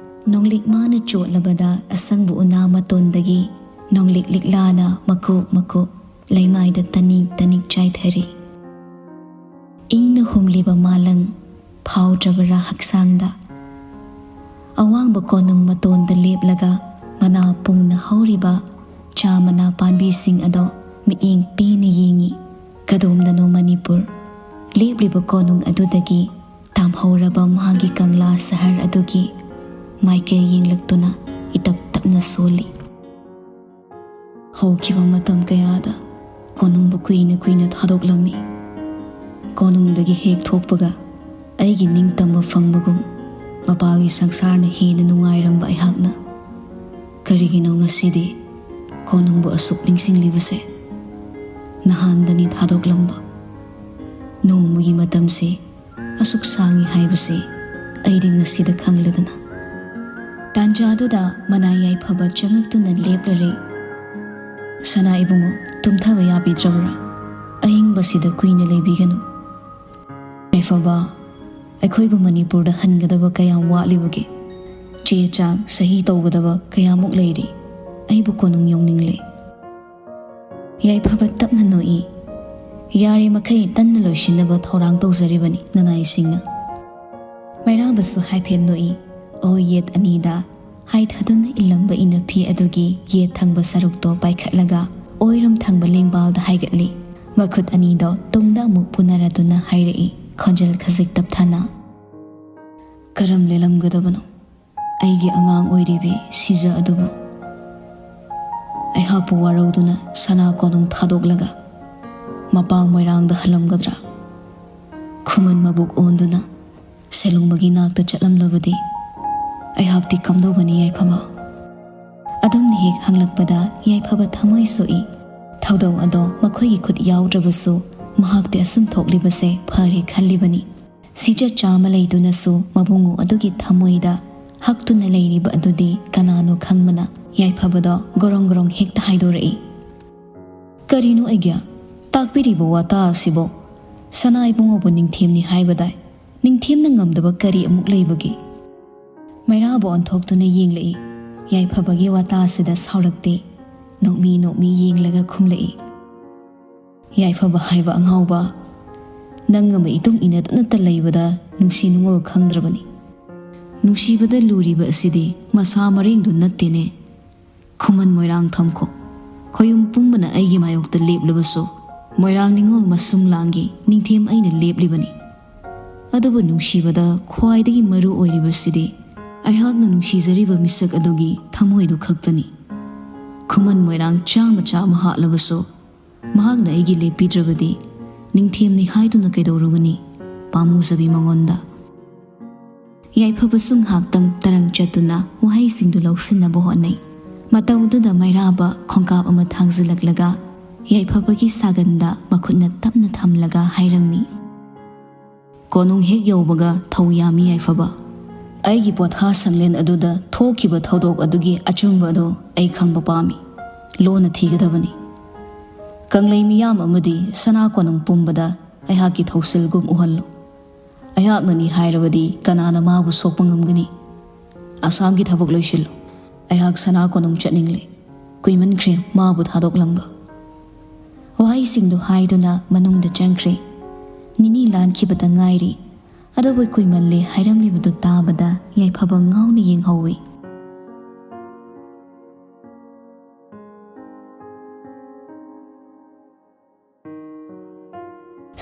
ꯅꯣꯡꯂꯤꯛ ꯃꯥꯅ ꯆꯣꯠꯂꯕꯗ ꯑꯁꯪꯕ ꯎꯅꯥ ꯃꯇꯣꯟꯗꯒꯤ ꯅꯣꯡꯂꯤꯛ ꯂꯤꯛꯂꯥꯅ ꯃꯀꯨꯞ ꯃꯀꯨꯞ ꯂꯩꯃꯥꯏꯗ ꯇꯅꯤꯛ ꯇꯅꯤꯛ ꯆꯥꯏꯊꯔꯤ꯫ ꯏꯪꯅ ꯍꯨꯝꯂꯤꯕ ꯃꯥꯂꯪ ꯐꯥꯎꯗ꯭ꯔꯕꯔꯥ ꯍꯛꯆꯥꯡꯗ? ꯑꯋꯥꯡꯕ ꯀꯣꯅꯨꯡ ꯃꯇꯣꯟꯗ ꯂꯦꯞꯂꯒ ꯃꯅꯥ ꯄꯨꯡꯅ ꯍꯧꯔꯤꯕ ꯆꯥ ꯃꯅꯥ ꯄꯥꯝꯕꯤꯁꯤꯡ ꯑꯗꯣ ꯃꯤꯠꯌꯦꯡ ꯄꯦꯟꯅ ꯌꯦꯡꯏ꯫ ꯀꯗꯣꯝꯗꯅꯣ ꯃꯅꯤꯄꯨꯔ? ꯂꯦꯞꯂꯤꯕ ꯀꯣꯅꯨꯡ ꯑꯗꯨꯗꯒꯤ ꯇꯥꯝꯍꯧꯔꯕ ꯃꯥꯒꯤ ꯀꯪꯂꯥ ꯁꯍꯔ ꯑꯗꯨꯒꯤ ꯃꯥꯏꯀꯩ ꯌꯦꯡꯂꯛꯇꯨꯅ ꯏꯇꯞ ꯇꯞꯅ ꯁꯣꯜꯂꯤ꯫ ꯍꯧꯈꯤꯕ ꯃꯇꯝ ꯀꯌꯥꯗ ꯀꯣꯅꯨꯡꯕꯨ ꯀꯨꯏꯅ ꯀꯨꯏꯅ ꯊꯥꯗꯣꯛꯂꯝꯃꯤ꯫ ꯀꯣꯅꯨꯡꯗꯒꯤ ꯍꯦꯛ ꯊꯣꯛꯄꯒ ꯑꯩꯒꯤ ꯅꯤꯡꯇꯝꯕ ꯐꯪꯕꯒꯨꯝ ꯃꯄꯥꯜꯒꯤ ꯁꯪꯁꯥꯔꯅ ꯍꯦꯟꯅ ꯅꯨꯡꯉꯥꯏꯔꯝꯕ ꯑꯩꯍꯥꯛꯅ ꯀꯔꯤꯒꯤꯅꯣ ꯉꯁꯤꯗꯤ ꯀꯣꯅꯨꯡꯕꯨ ꯑꯁꯨꯛ ꯅꯤꯡꯁꯤꯡꯂꯤꯕꯁꯦ? ꯅꯍꯥꯟꯗꯅꯤ ꯊꯥꯗꯣꯛꯂꯝꯕ꯫ ꯅꯣꯡꯃꯒꯤ ꯃꯇꯝꯁꯤ ꯑꯁꯨꯛ ꯁꯥꯡꯏ ꯍꯥꯏꯕꯁꯤ ꯑꯩꯗꯤ ꯉꯁꯤꯗ ꯈꯪꯂꯦꯗꯅ꯫ ꯇꯥꯟꯖꯥꯗꯨꯗ ꯃꯅꯥ ꯌꯥꯏꯐꯕ ꯆꯪꯂꯛꯇꯨꯅ ꯂꯦꯞꯂꯔꯦ꯫ "ꯁꯅꯥ ꯏꯕꯨꯡꯉꯣ, ꯇꯨꯝꯊꯕ ꯌꯥꯕꯤꯗ꯭ꯔꯕ꯭ꯔꯥ? ꯑꯍꯤꯡꯕꯁꯤꯗ ꯀꯨꯏꯅ ꯂꯩꯕꯤꯒꯅꯨ꯫ ꯌꯥꯏꯐꯕ, ꯑꯩꯈꯣꯏꯕꯨ ꯃꯅꯤꯄꯨꯔꯗ ꯍꯟꯒꯗꯕ ꯀꯌꯥꯝ ꯋꯥꯠꯂꯤꯕꯒꯦ? ꯆꯦ ꯆꯥꯡ ꯁꯍꯤ ꯇꯧꯒꯗꯕ ꯀꯌꯥꯃꯨꯛ ꯂꯩꯔꯤ? ꯑꯩꯕꯨ ꯀꯣꯅꯨꯡ ꯌꯧꯅꯤꯡꯂꯦ꯫" ꯌꯥꯏꯐꯕ ꯇꯞꯅ ꯅꯣꯛꯏ꯫ "ꯌꯥꯔꯤꯃꯈꯩ ꯇꯟꯅ ꯂꯣꯏꯁꯤꯟꯅꯕ ꯊꯧꯔꯥꯡ ꯇꯧꯖꯔꯤꯕꯅꯤ ꯅꯅꯥꯏꯁꯤꯡꯅ꯫" ꯃꯩꯔꯥꯕꯁꯨ ꯍꯥꯏꯐꯦꯠ ꯅꯣꯛꯏ꯫ ꯑꯣ ꯌꯦꯠ ꯑꯅꯤꯗ ꯍꯥꯏꯊꯗꯨꯅ ꯏꯜꯂꯝꯕ ꯏꯅꯐꯤ ꯑꯗꯨꯒꯤ ꯌꯦꯠ ꯊꯪꯕ ꯁꯔꯨꯛꯇꯣ ꯄꯥꯏꯈꯠꯂꯒ ꯑꯣꯏꯔꯣꯝ ꯊꯪꯕ ꯂꯦꯡꯕꯥꯜꯗ ꯍꯥꯏꯒꯠꯂꯤ꯫ ꯃꯈꯨꯠ ꯑꯅꯤꯗꯣ ꯇꯨꯡꯗ ꯑꯃꯨꯛ ꯄꯨꯅꯔꯗꯨꯅ ꯍꯥꯏꯔꯛꯏ, ꯈꯣꯟꯖꯦꯜ ꯈꯖꯤꯛ ꯇꯞꯊꯅ, "ꯀꯔꯝ ꯂꯦꯜꯂꯝꯒꯗꯕꯅꯣ ꯑꯩꯒꯤ ꯑꯉꯥꯡ ꯑꯣꯏꯔꯤꯕꯤ ꯁꯤꯖ ꯑꯗꯨꯕꯨ?" ꯑꯩꯍꯥꯛꯄꯨ ꯋꯥꯔꯧꯗꯨꯅ ꯁꯅꯥ ꯀꯣꯅꯨꯡ ꯊꯥꯗꯣꯛꯂꯒ ꯃꯄꯥꯡ ꯃꯣꯏꯔꯥꯡꯗ ꯍꯜꯂꯝꯒꯗ꯭ꯔꯥ? ꯈꯨꯃꯟ ꯃꯕꯨꯛ ꯑꯣꯟꯗꯨꯅ ꯁꯦꯂꯨꯡꯕꯒꯤ ꯅꯥꯛꯇ ꯆꯠꯂꯝꯂꯕꯗꯤ ꯑꯩꯍꯥꯛꯇꯤ ꯀꯝꯗꯧꯒꯅꯤ ꯌꯥꯏꯐꯕ? ꯑꯗꯨꯝꯅ ꯍꯦꯛ ꯍꯪꯂꯛꯄꯗ ꯌꯥꯏꯐꯕ ꯊꯃꯣꯏ ꯁꯣꯛꯏ꯫ ꯊꯧꯗꯧ ꯑꯗꯣ ꯃꯈꯣꯏꯒꯤ ꯈꯨꯠ ꯌꯥꯎꯗ꯭ꯔꯕꯁꯨ ꯃꯍꯥꯛꯇꯤ ꯑꯁꯨꯝ ꯊꯣꯛꯂꯤꯕꯁꯦ ꯐꯔꯦ ꯈꯜꯂꯤꯕꯅꯤ꯫ ꯁꯤꯖ ꯆꯥꯃ ꯂꯩꯗꯨꯅꯁꯨ ꯃꯕꯨꯡꯉꯣ ꯑꯗꯨꯒꯤ ꯊꯃꯣꯏꯗ ꯍꯛꯇꯨꯅ ꯂꯩꯔꯤꯕ ꯑꯗꯨꯗꯤ ꯀꯅꯥꯅꯣ ꯈꯪꯕꯅ ꯌꯥꯏꯐꯕꯗꯣ ꯒꯣꯔꯣꯡ ꯒꯣꯔꯣꯡ ꯍꯦꯛꯇ ꯍꯥꯏꯗꯣꯔꯛꯏ꯫ "ꯀꯔꯤꯅꯣ ꯑꯩꯒꯤ ꯇꯥꯛꯄꯤꯔꯤꯕ ꯋꯥꯇꯥ ꯑꯁꯤꯕꯣ? ꯁꯅꯥ ꯏꯕꯨꯡꯉꯣꯕꯨ ꯅꯤꯡꯊꯦꯝꯅꯤ ꯍꯥꯏꯕꯗꯥꯏ? ꯅꯤꯡꯊꯦꯝꯅ ꯉꯝꯗꯕ ꯀꯔꯤ ꯑꯃꯨꯛ ꯂꯩꯕꯒꯦ?" ꯃꯩꯔꯥꯕ ꯑꯣꯟꯊꯣꯛꯇꯨꯅ ꯌꯦꯡꯂꯛꯏ꯫ ꯌꯥꯏꯐꯕꯒꯤ ꯋꯥꯇꯥ ꯑꯁꯤꯗ ꯁꯥꯎꯔꯛꯇꯦ꯫ ꯅꯣꯛꯃꯤ ꯅꯣꯛꯃꯤ ꯌꯦꯡꯂꯒ ꯈꯨꯝꯂꯛꯏ꯫ "ꯌꯥꯏꯐꯕ ꯍꯥꯏꯕ ꯑꯉꯥꯎꯕ, ꯅꯪ ꯑꯃ ꯏꯇꯨꯡ ꯏꯟꯅꯗꯨꯅꯇ ꯂꯩꯕꯗ ꯅꯨꯡꯁꯤ ꯅꯨꯡꯉꯣꯜ ꯈꯪꯗ꯭ꯔꯕꯅꯤ꯫ ꯅꯨꯡꯁꯤꯕꯗ ꯂꯨꯔꯤꯕ ꯑꯁꯤꯗꯤ ꯃꯁꯥ ꯃꯔꯦꯡꯗꯨ ꯅꯠꯇꯦꯅꯦ꯫ ꯈꯨꯃꯟ ꯃꯣꯏꯔꯥꯡ ꯊꯝꯈꯣ꯫ ꯈꯣꯌꯨꯝ ꯄꯨꯝꯕꯅ ꯑꯩꯒꯤ ꯃꯥꯌꯣꯛꯇ ꯂꯦꯞꯂꯕꯁꯨ, ꯃꯣꯏꯔꯥꯡ ꯅꯤꯉꯣꯜ ꯃꯁꯨꯝ ꯂꯥꯡꯒꯤ ꯅꯤꯡꯊꯦꯝ ꯑꯩꯅ ꯂꯦꯞꯂꯤꯕꯅꯤ꯫ ꯑꯗꯨꯕꯨ ꯅꯨꯡꯁꯤꯕꯗ ꯈ꯭ꯋꯥꯏꯗꯒꯤ ꯃꯔꯨ ꯑꯣꯏꯔꯤꯕꯁꯤꯗꯤ ꯑꯩꯍꯥꯛꯅ ꯅꯨꯡꯁꯤꯖꯔꯤꯕ ꯃꯤꯁꯛ ꯑꯗꯨꯒꯤ ꯊꯃꯣꯏꯗꯨ ꯈꯛꯇꯅꯤ꯫ ꯈꯨꯃꯟ ꯃꯣꯏꯔꯥꯡ ꯆꯥꯝꯃ ꯆꯥꯝꯃ ꯍꯥꯠꯂꯕꯁꯨ, ꯃꯍꯥꯛꯅ ꯑꯩꯒꯤ ꯂꯦꯞꯄꯤꯗ꯭ꯔꯕꯗꯤ ꯅꯤꯡꯊꯦꯝꯅꯤ ꯍꯥꯏꯗꯨꯅ ꯀꯩꯗꯧꯔꯨꯒꯅꯤ? ꯄꯥꯝꯃꯨꯖꯕꯤ ꯃꯉꯣꯟꯗ꯫" ꯌꯥꯏꯐꯕꯁꯨ ꯉꯥꯏꯍꯥꯛꯇꯪ ꯇꯔꯪ ꯆꯠꯇꯨꯅ ꯋꯥꯍꯩꯁꯤꯡꯗꯨ ꯂꯧꯁꯤꯟꯅꯕ ꯍꯣꯠꯅꯩ꯫ ꯃꯇꯧꯗꯨꯗ ꯃꯩꯔꯥꯕ ꯈꯣꯡꯀꯥꯞ ꯑꯃ ꯊꯥꯡꯖꯤꯜꯂꯛꯂꯒ ꯌꯥꯏꯐꯕꯒꯤ ꯁꯥꯒꯟꯗ ꯃꯈꯨꯠꯅ ꯇꯞꯅ ꯊꯝꯂꯒ ꯍꯥꯏꯔꯝꯃꯤ꯫ "ꯀꯣꯅꯨꯡ ꯍꯦꯛ ꯌꯧꯕꯒ ꯊꯧ ꯌꯥꯝꯃꯤ ꯌꯥꯏꯐꯕ꯫ ꯑꯩꯒꯤ ꯄꯣꯊꯥ ꯁꯪꯂꯦꯟ ꯑꯗꯨꯗ ꯊꯣꯛꯈꯤꯕ ꯊꯧꯗꯣꯛ ꯑꯗꯨꯒꯤ ꯑꯆꯨꯝꯕ ꯑꯗꯨ ꯑꯩ ꯈꯪꯕ ꯄꯥꯝꯃꯤ꯫ ꯂꯣꯟꯅ ꯊꯤꯒꯗꯕꯅꯤ꯫ ꯀꯪꯂꯩ ꯃꯤꯌꯥꯝ ꯑꯃꯗꯤ ꯁꯅꯥ ꯀꯣꯅꯨꯡ ꯄꯨꯝꯕꯗ ꯑꯩꯍꯥꯛꯀꯤ ꯊꯧꯁꯤꯜꯒꯨꯝ ꯎꯍꯜꯂꯨ꯫ ꯑꯩꯍꯥꯛꯅꯅꯤ ꯍꯥꯏꯔꯕꯗꯤ ꯀꯅꯥꯅ ꯃꯥꯕꯨ ꯁꯣꯛꯄ ꯉꯝꯒꯅꯤ? ꯑꯁꯥꯝꯒꯤ ꯊꯕꯛ ꯂꯣꯏꯁꯤꯜꯂꯨ꯫ ꯑꯩꯍꯥꯛ ꯁꯅꯥ ꯀꯣꯅꯨꯡ ꯆꯠꯅꯤꯡꯂꯦ꯫ ꯀꯨꯏꯃꯟꯈ꯭ꯔꯦ ꯃꯥꯕꯨ ꯊꯥꯗꯣꯛꯂꯝꯕ꯫" ꯋꯥꯍꯩꯁꯤꯡꯗꯨ ꯍꯥꯏꯗꯨꯅ ꯃꯅꯨꯡꯗ ꯆꯪꯈ꯭ꯔꯦ꯫ ꯅꯤꯅꯤ ꯂꯥꯟꯈꯤꯕꯇ ꯉꯥꯏꯔꯤ꯫ ꯑꯗꯨꯕꯨ ꯀꯨꯏꯃꯜꯂꯦ ꯍꯥꯏꯔꯝꯂꯤꯕꯗꯨ ꯇꯥꯕꯗ ꯌꯥꯏꯐꯕ ꯉꯥꯎꯅ ꯌꯦꯡꯍꯧꯏ꯫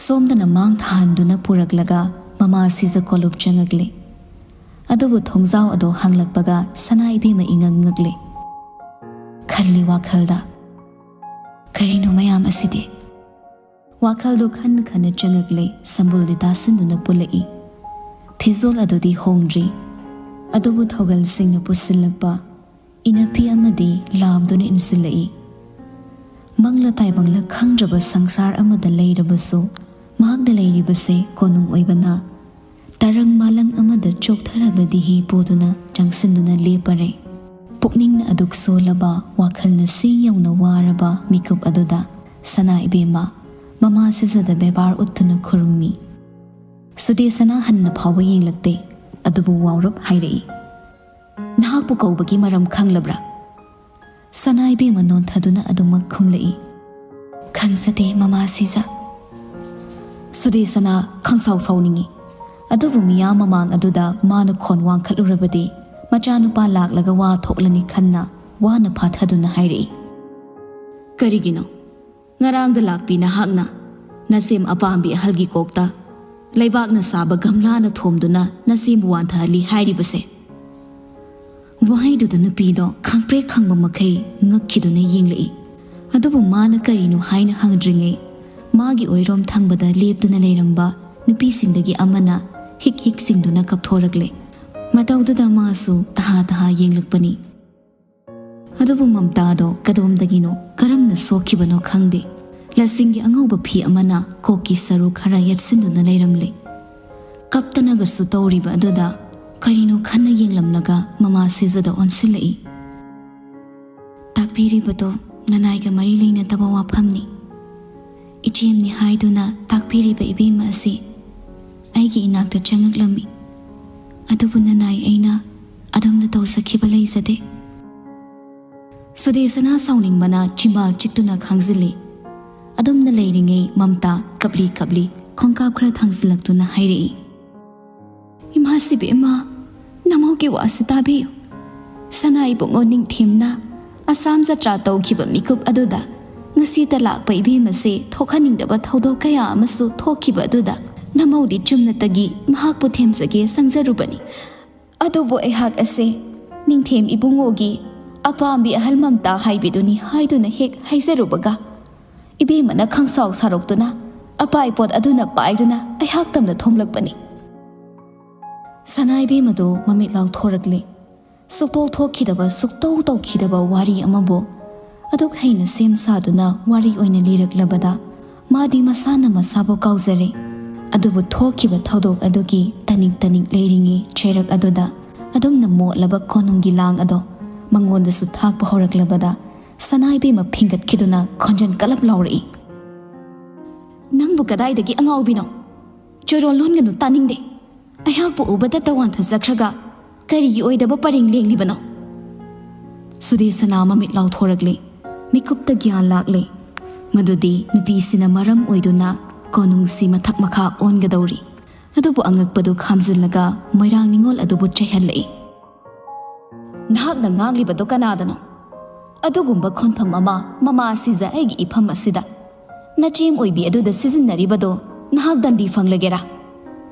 ꯁꯣꯝꯗꯅ ꯃꯥꯡ ꯊꯥꯍꯟꯗꯨꯅ ꯄꯨꯔꯛꯂꯒ ꯃꯃꯥ ꯁꯤꯖ ꯀꯣꯂꯨꯞ ꯆꯪꯉꯛꯂꯦ꯫ ꯑꯗꯨꯕꯨ ꯊꯣꯡꯖꯥꯎ ꯑꯗꯨ ꯍꯥꯡꯂꯛꯄꯒ ꯁꯅꯥ ꯏꯕꯦꯝꯃ ꯏꯉꯛ ꯉꯛꯂꯦ꯫ ꯈꯜꯂꯤ ꯋꯥꯈꯜꯗ꯫ "ꯀꯔꯤꯅꯣ ꯃꯌꯥꯝ ꯑꯁꯤꯗꯤ?" ꯋꯥꯈꯜꯗꯨ ꯈꯟꯅ ꯈꯟꯅ ꯆꯪꯉꯛꯂꯦ꯫ ꯁꯝꯕꯨꯜꯗꯤ ꯇꯥꯁꯤꯟꯗꯨꯅ ꯄꯨꯜꯂꯛꯏ꯫ ꯐꯤꯖꯣꯜ ꯑꯗꯨꯗꯤ ꯍꯣꯡꯗ꯭ꯔꯤ, ꯑꯗꯨꯕꯨ ꯊꯧꯒꯜꯁꯤꯡꯅ ꯄꯨꯁꯤꯜꯂꯛꯄ ꯏꯅꯐꯤ ꯑꯃꯗꯤ ꯂꯥꯝꯗꯨꯅ ꯏꯟꯁꯤꯜꯂꯛꯏ꯫ ꯃꯪꯂ ꯇꯥꯏꯕꯪꯂ ꯈꯪꯗ꯭ꯔꯕ ꯁꯪꯁꯥꯔ ꯑꯃꯗ ꯂꯩꯔꯕꯁꯨ, ꯃꯍꯥꯛꯅ ꯂꯩꯔꯤꯕꯁꯦ ꯀꯣꯅꯨꯡ ꯑꯣꯏꯕꯅ ꯇꯔꯪ ꯃꯥꯂꯪ ꯑꯃꯗ ꯆꯣꯛꯊꯔꯕꯗꯤ ꯍꯤ ꯄꯨꯗꯨꯅ ꯆꯪꯁꯤꯟꯗꯨꯅ ꯂꯦꯞꯄꯔꯦ꯫ ꯄꯨꯛꯅꯤꯡꯅ ꯑꯗꯨꯛ ꯁꯣꯜꯂꯕ, ꯋꯥꯈꯜꯅ ꯁꯤ ꯌꯧꯅ ꯋꯥꯔꯕ ꯃꯤꯀꯨꯞ ꯑꯗꯨꯗ ꯁꯅꯥ ꯏꯕꯦꯝꯃ ꯃꯃꯥ ꯁꯤꯖꯗ ꯕꯦꯕꯥꯔ ꯎꯠꯇꯨꯅ ꯈꯨꯔꯨꯝꯃꯤ꯫ ꯁꯨꯗꯦꯁꯅꯥ ꯍꯟꯅ ꯐꯥꯎꯕ ꯌꯦꯡꯂꯛꯇꯦ, ꯑꯗꯨꯕꯨ ꯋꯥꯎꯔꯞ ꯍꯥꯏꯔꯛꯏ, "ꯅꯍꯥꯛꯄꯨ ꯀꯧꯕꯒꯤ ꯃꯔꯝ ꯈꯪꯂꯕ꯭ꯔꯥ?" ꯁꯅꯥ ꯏꯕꯦꯝꯃ ꯅꯣꯟꯊꯗꯨꯅ ꯑꯗꯨꯃꯛ ꯈꯨꯝꯂꯛꯏ, "ꯈꯪꯖꯗꯦ, ꯃꯃꯥ ꯁꯤꯖ꯫" ꯁꯨꯗꯦꯁꯅꯥ ꯈꯪꯁꯥꯎ ꯁꯥꯎꯅꯤꯡꯏ, ꯑꯗꯨꯕꯨ ꯃꯤꯌꯥꯝ ꯃꯃꯥꯡ ꯑꯗꯨꯗ ꯃꯥꯅ ꯈꯣꯟ ꯋꯥꯡꯈꯠꯂꯨꯔꯕꯗꯤ ꯃꯆꯥꯅꯨꯄꯥ ꯂꯥꯛꯂꯒ ꯋꯥ ꯊꯣꯛꯂꯅꯤ ꯈꯟꯅ ꯋꯥꯅ ꯐꯥꯊꯗꯨꯅ ꯍꯥꯏꯔꯛꯏ, "ꯀꯔꯤꯒꯤꯅꯣ? ꯉꯔꯥꯡꯗ ꯂꯥꯛꯄꯤ ꯅꯍꯥꯛꯅ ꯅꯁꯦꯝ ꯑꯄꯥꯝꯕꯤ ꯑꯍꯜꯒꯤ ꯀꯣꯛꯇ ꯂꯩꯕꯥꯛꯅ ꯁꯥꯕ ꯒꯝꯂꯥꯅ ꯊꯣꯝꯗꯨꯅ ꯅꯁꯦꯝꯕꯨ ꯋꯥꯟꯊꯍꯜꯂꯤ ꯍꯥꯏꯔꯤꯕꯁꯦ?" ꯋꯥꯍꯩꯗꯨꯗ ꯅꯨꯄꯤꯗꯣ ꯈꯪꯄ꯭ꯔꯦꯛ ꯈꯪꯕ ꯃꯈꯩ ꯉꯛꯈꯤꯗꯨꯅ ꯌꯦꯡꯂꯛꯏ꯫ ꯑꯗꯨꯕꯨ ꯃꯥꯅ ꯀꯔꯤꯅꯣ ꯍꯥꯏꯅ ꯍꯪꯗ꯭ꯔꯤꯉꯩ, ꯃꯥꯒꯤ ꯑꯣꯏꯔꯣꯝ ꯊꯪꯕꯗ ꯂꯦꯞꯇꯨꯅ ꯂꯩꯔꯝꯕ ꯅꯨꯄꯤꯁꯤꯡꯗꯒꯤ ꯑꯃꯅ ꯍꯤꯛ ꯍꯤꯛ ꯆꯤꯡꯗꯨꯅ ꯀꯞꯊꯣꯔꯛꯂꯦ꯫ ꯃꯇꯧꯗꯨꯗ ꯃꯥꯁꯨ ꯇꯍꯥ ꯇꯍꯥ ꯌꯦꯡꯂꯛꯄꯅꯤ꯫ ꯑꯗꯨꯕꯨ ꯃꯝꯇꯥꯗꯣ ꯀꯗꯣꯝꯗꯒꯤꯅꯣ ꯀꯔꯝꯅ ꯁꯣꯛꯈꯤꯕꯅꯣ ꯈꯪꯗꯦ, ꯂꯁꯤꯡꯒꯤ ꯑꯉꯧꯕ ꯐꯤ ꯑꯃꯅ ꯀꯣꯛꯀꯤ ꯁꯔꯨ ꯈꯔ ꯌꯦꯠꯁꯤꯟꯗꯨꯅ ꯂꯩꯔꯝꯂꯦ꯫ ꯀꯞꯇꯅꯒꯁꯨ ꯇꯧꯔꯤꯕ ꯑꯗꯨꯗ ꯀꯔꯤꯅꯣ ꯈꯟꯅ ꯌꯦꯡꯂꯝꯂꯒ ꯃꯃꯥ ꯁꯤꯖꯗ ꯑꯣꯟꯁꯤꯜꯂꯛꯏ꯫ "ꯇꯥꯛꯄꯤꯔꯤꯕꯗꯣ ꯅꯅꯥꯏꯒ ꯃꯔꯤ ꯂꯩꯅꯗꯕ ꯋꯥꯐꯝꯅꯤ꯫ ꯏꯆꯦꯝꯅꯤ ꯍꯥꯏꯗꯨꯅ ꯇꯥꯛꯄꯤꯔꯤꯕ ꯏꯕꯦꯝꯃ ꯑꯁꯤ ꯑꯩꯒꯤ ꯏꯅꯥꯛꯇ ꯆꯪꯉꯛꯂꯝꯃꯤ, ꯑꯗꯨꯕꯨ ꯅꯅꯥꯏ ꯑꯩꯅ ꯑꯗꯣꯝꯗ ꯇꯧꯖꯈꯤꯕ ꯂꯩꯖꯗꯦ꯫" ꯁꯨꯗꯦꯁꯅꯥ ꯁꯥꯎꯅꯤꯡꯕꯅ ꯆꯤꯝꯕꯥꯜ ꯆꯤꯛꯇꯨꯅ ꯈꯥꯡꯖꯤꯜꯂꯤ꯫ ꯑꯗꯨꯝꯅ ꯂꯩꯔꯤꯉꯩ ꯃꯝꯇꯥ ꯀꯞꯂꯤ ꯀꯞꯂꯤ ꯈꯣꯡꯀꯥꯞ ꯈꯔ ꯊꯥꯡꯖꯤꯜꯂꯛꯇꯨꯅ ꯍꯥꯏꯔꯛꯏ, "ꯏꯃꯥ ꯁꯤꯕꯤ ꯏꯃꯥ, ꯅꯃꯧꯒꯤ ꯋꯥꯁꯤ ꯇꯥꯕꯤꯌꯨ꯫ ꯁꯅꯥ ꯏꯕꯨꯡꯉꯣ ꯅꯤꯡꯊꯦꯝꯅ ꯑꯁꯥꯝ ꯖꯇ꯭ꯔꯥ ꯇꯧꯈꯤꯕ ꯃꯤꯀꯨꯞ ꯑꯗꯨꯗ ꯉꯁꯤꯇ ꯂꯥꯛꯄ ꯏꯕꯦꯝꯃꯁꯦ ꯊꯣꯛꯍꯟꯅꯤꯡꯗꯕ ꯊꯧꯗꯣꯛ ꯀꯌꯥ ꯑꯃꯁꯨ ꯊꯣꯛꯈꯤꯕ ꯑꯗꯨꯗ ꯅꯃꯧꯗꯤ ꯆꯨꯝꯅꯇꯒꯤ ꯃꯍꯥꯛꯄꯨ ꯊꯦꯝꯖꯒꯦ ꯁꯪꯖꯔꯨꯕꯅꯤ꯫ ꯑꯗꯨꯕꯨ ꯑꯩꯍꯥꯛ ꯑꯁꯦ ꯅꯤꯡꯊꯦꯝ ꯏꯕꯨꯡꯉꯣꯒꯤ ꯑꯄꯥꯝꯕꯤ ꯑꯍꯜ ꯃꯝꯇꯥ ꯍꯥꯏꯕꯤꯗꯨꯅꯤ ꯍꯥꯏꯗꯨꯅ ꯍꯦꯛ ꯍꯥꯏꯖꯔꯨꯕꯒ, ꯏꯕꯦꯝꯃꯅ ꯈꯪꯁꯥꯎ ꯁꯥꯔꯣꯛꯇꯨꯅ ꯑꯄꯥꯏ ꯄꯣꯠ ꯑꯗꯨꯅ ꯄꯥꯏꯗꯨꯅ ꯑꯩꯍꯥꯛ ꯇꯝꯅ ꯊꯣꯝꯂꯛꯄꯅꯤ꯫ ꯁꯅꯥ ꯏꯕꯦꯝꯃꯗꯨ ꯃꯃꯤꯠ ꯂꯥꯎꯊꯣꯔꯛꯂꯦ꯫ ꯁꯨꯛꯇꯧ ꯊꯣꯛꯈꯤꯗꯕ, ꯁꯨꯛꯇꯧ ꯇꯧꯈꯤꯗꯕ ꯋꯥꯔꯤ ꯑꯃꯕꯨ ꯑꯗꯨꯛ ꯍꯩꯅ ꯁꯦꯝ ꯁꯥꯗꯨꯅ ꯋꯥꯔꯤ ꯑꯣꯏꯅ ꯂꯤꯔꯛꯂꯕꯗ ꯃꯥꯗꯤ ꯃꯁꯥꯅ ꯃꯁꯥꯕꯨ ꯀꯥꯎꯖꯔꯦ꯫ ꯑꯗꯨꯕꯨ ꯊꯣꯛꯈꯤꯕ ꯊꯧꯗꯣꯛ ꯑꯗꯨꯒꯤ ꯇꯅꯤꯛ ꯇꯅꯤꯛ ꯂꯩꯔꯤꯉꯩ ꯆꯩꯔꯛ ꯑꯗꯨꯗ ꯑꯗꯨꯝꯅ ꯃꯣꯠꯂꯕ ꯀꯣꯅꯨꯡꯒꯤ ꯂꯥꯡ ꯑꯗꯣ ꯃꯉꯣꯟꯗꯁꯨ ꯊꯥꯛꯄ ꯍꯧꯔꯛꯂꯕꯗ ꯁꯅꯥ ꯏꯕꯦꯝꯃ ꯐꯤꯡꯒꯠꯈꯤꯗꯨꯅ ꯈꯣꯟꯖꯦꯜ ꯀꯂꯞ ꯂꯥꯎꯔꯛꯏ꯫ "ꯅꯪꯕꯨ ꯀꯗꯥꯏꯗꯒꯤ ꯑꯉꯥꯎꯕꯤꯅꯣ? ꯆꯣꯏꯔꯣꯜ ꯂꯣꯟꯒꯅꯨ, ꯇꯥꯅꯤꯡꯗꯦ꯫ ꯑꯩꯍꯥꯛꯄꯨ ꯎꯕꯗ ꯇꯋꯥꯟꯊꯖꯈ꯭ꯔꯒ ꯀꯔꯤꯒꯤ ꯑꯣꯏꯗꯕ ꯄꯔꯦꯡ ꯂꯦꯡꯂꯤꯕꯅꯣ?" ꯁꯨꯗꯦꯁꯅꯥ ꯃꯃꯤꯠ ꯂꯥꯎꯊꯣꯔꯛꯂꯦ꯫ ꯃꯤꯀꯨꯞꯇ ꯒ꯭ꯌꯥꯟ ꯂꯥꯛꯂꯦ꯫ ꯃꯗꯨꯗꯤ ꯅꯨꯄꯤꯁꯤꯅ ꯃꯔꯝ ꯑꯣꯏꯗꯨꯅ ꯀꯣꯅꯨꯡꯁꯤ ꯃꯊꯛ ꯃꯈꯥ ꯑꯣꯟꯒꯗꯧꯔꯤ꯫ ꯑꯗꯨꯕꯨ ꯑꯉꯛꯄꯗꯨ ꯈꯥꯝꯖꯤꯜꯂꯒ ꯃꯣꯏꯔꯥꯡ ꯅꯤꯉꯣꯜ ꯑꯗꯨꯕꯨ ꯆꯩꯍꯜꯂꯛꯏ꯫ "ꯅꯍꯥꯛꯅ ꯉꯥꯡꯂꯤꯕꯗꯣ ꯀꯅꯥꯗꯅꯣ? ꯑꯗꯨꯒꯨꯝꯕ ꯈꯣꯟꯐꯝ ꯑꯃ ꯃꯃꯥ ꯑꯁꯤꯖ ꯑꯩꯒꯤ ꯏꯐꯝ ꯑꯁꯤꯗ ꯅꯆꯦꯝ ꯑꯣꯏꯕꯤ ꯑꯗꯨꯗ ꯁꯤꯖꯤꯟꯅꯔꯤꯕꯗꯣ ꯅꯍꯥꯛ ꯗꯟꯗꯤ ꯐꯪꯂꯒꯦꯔꯥ?"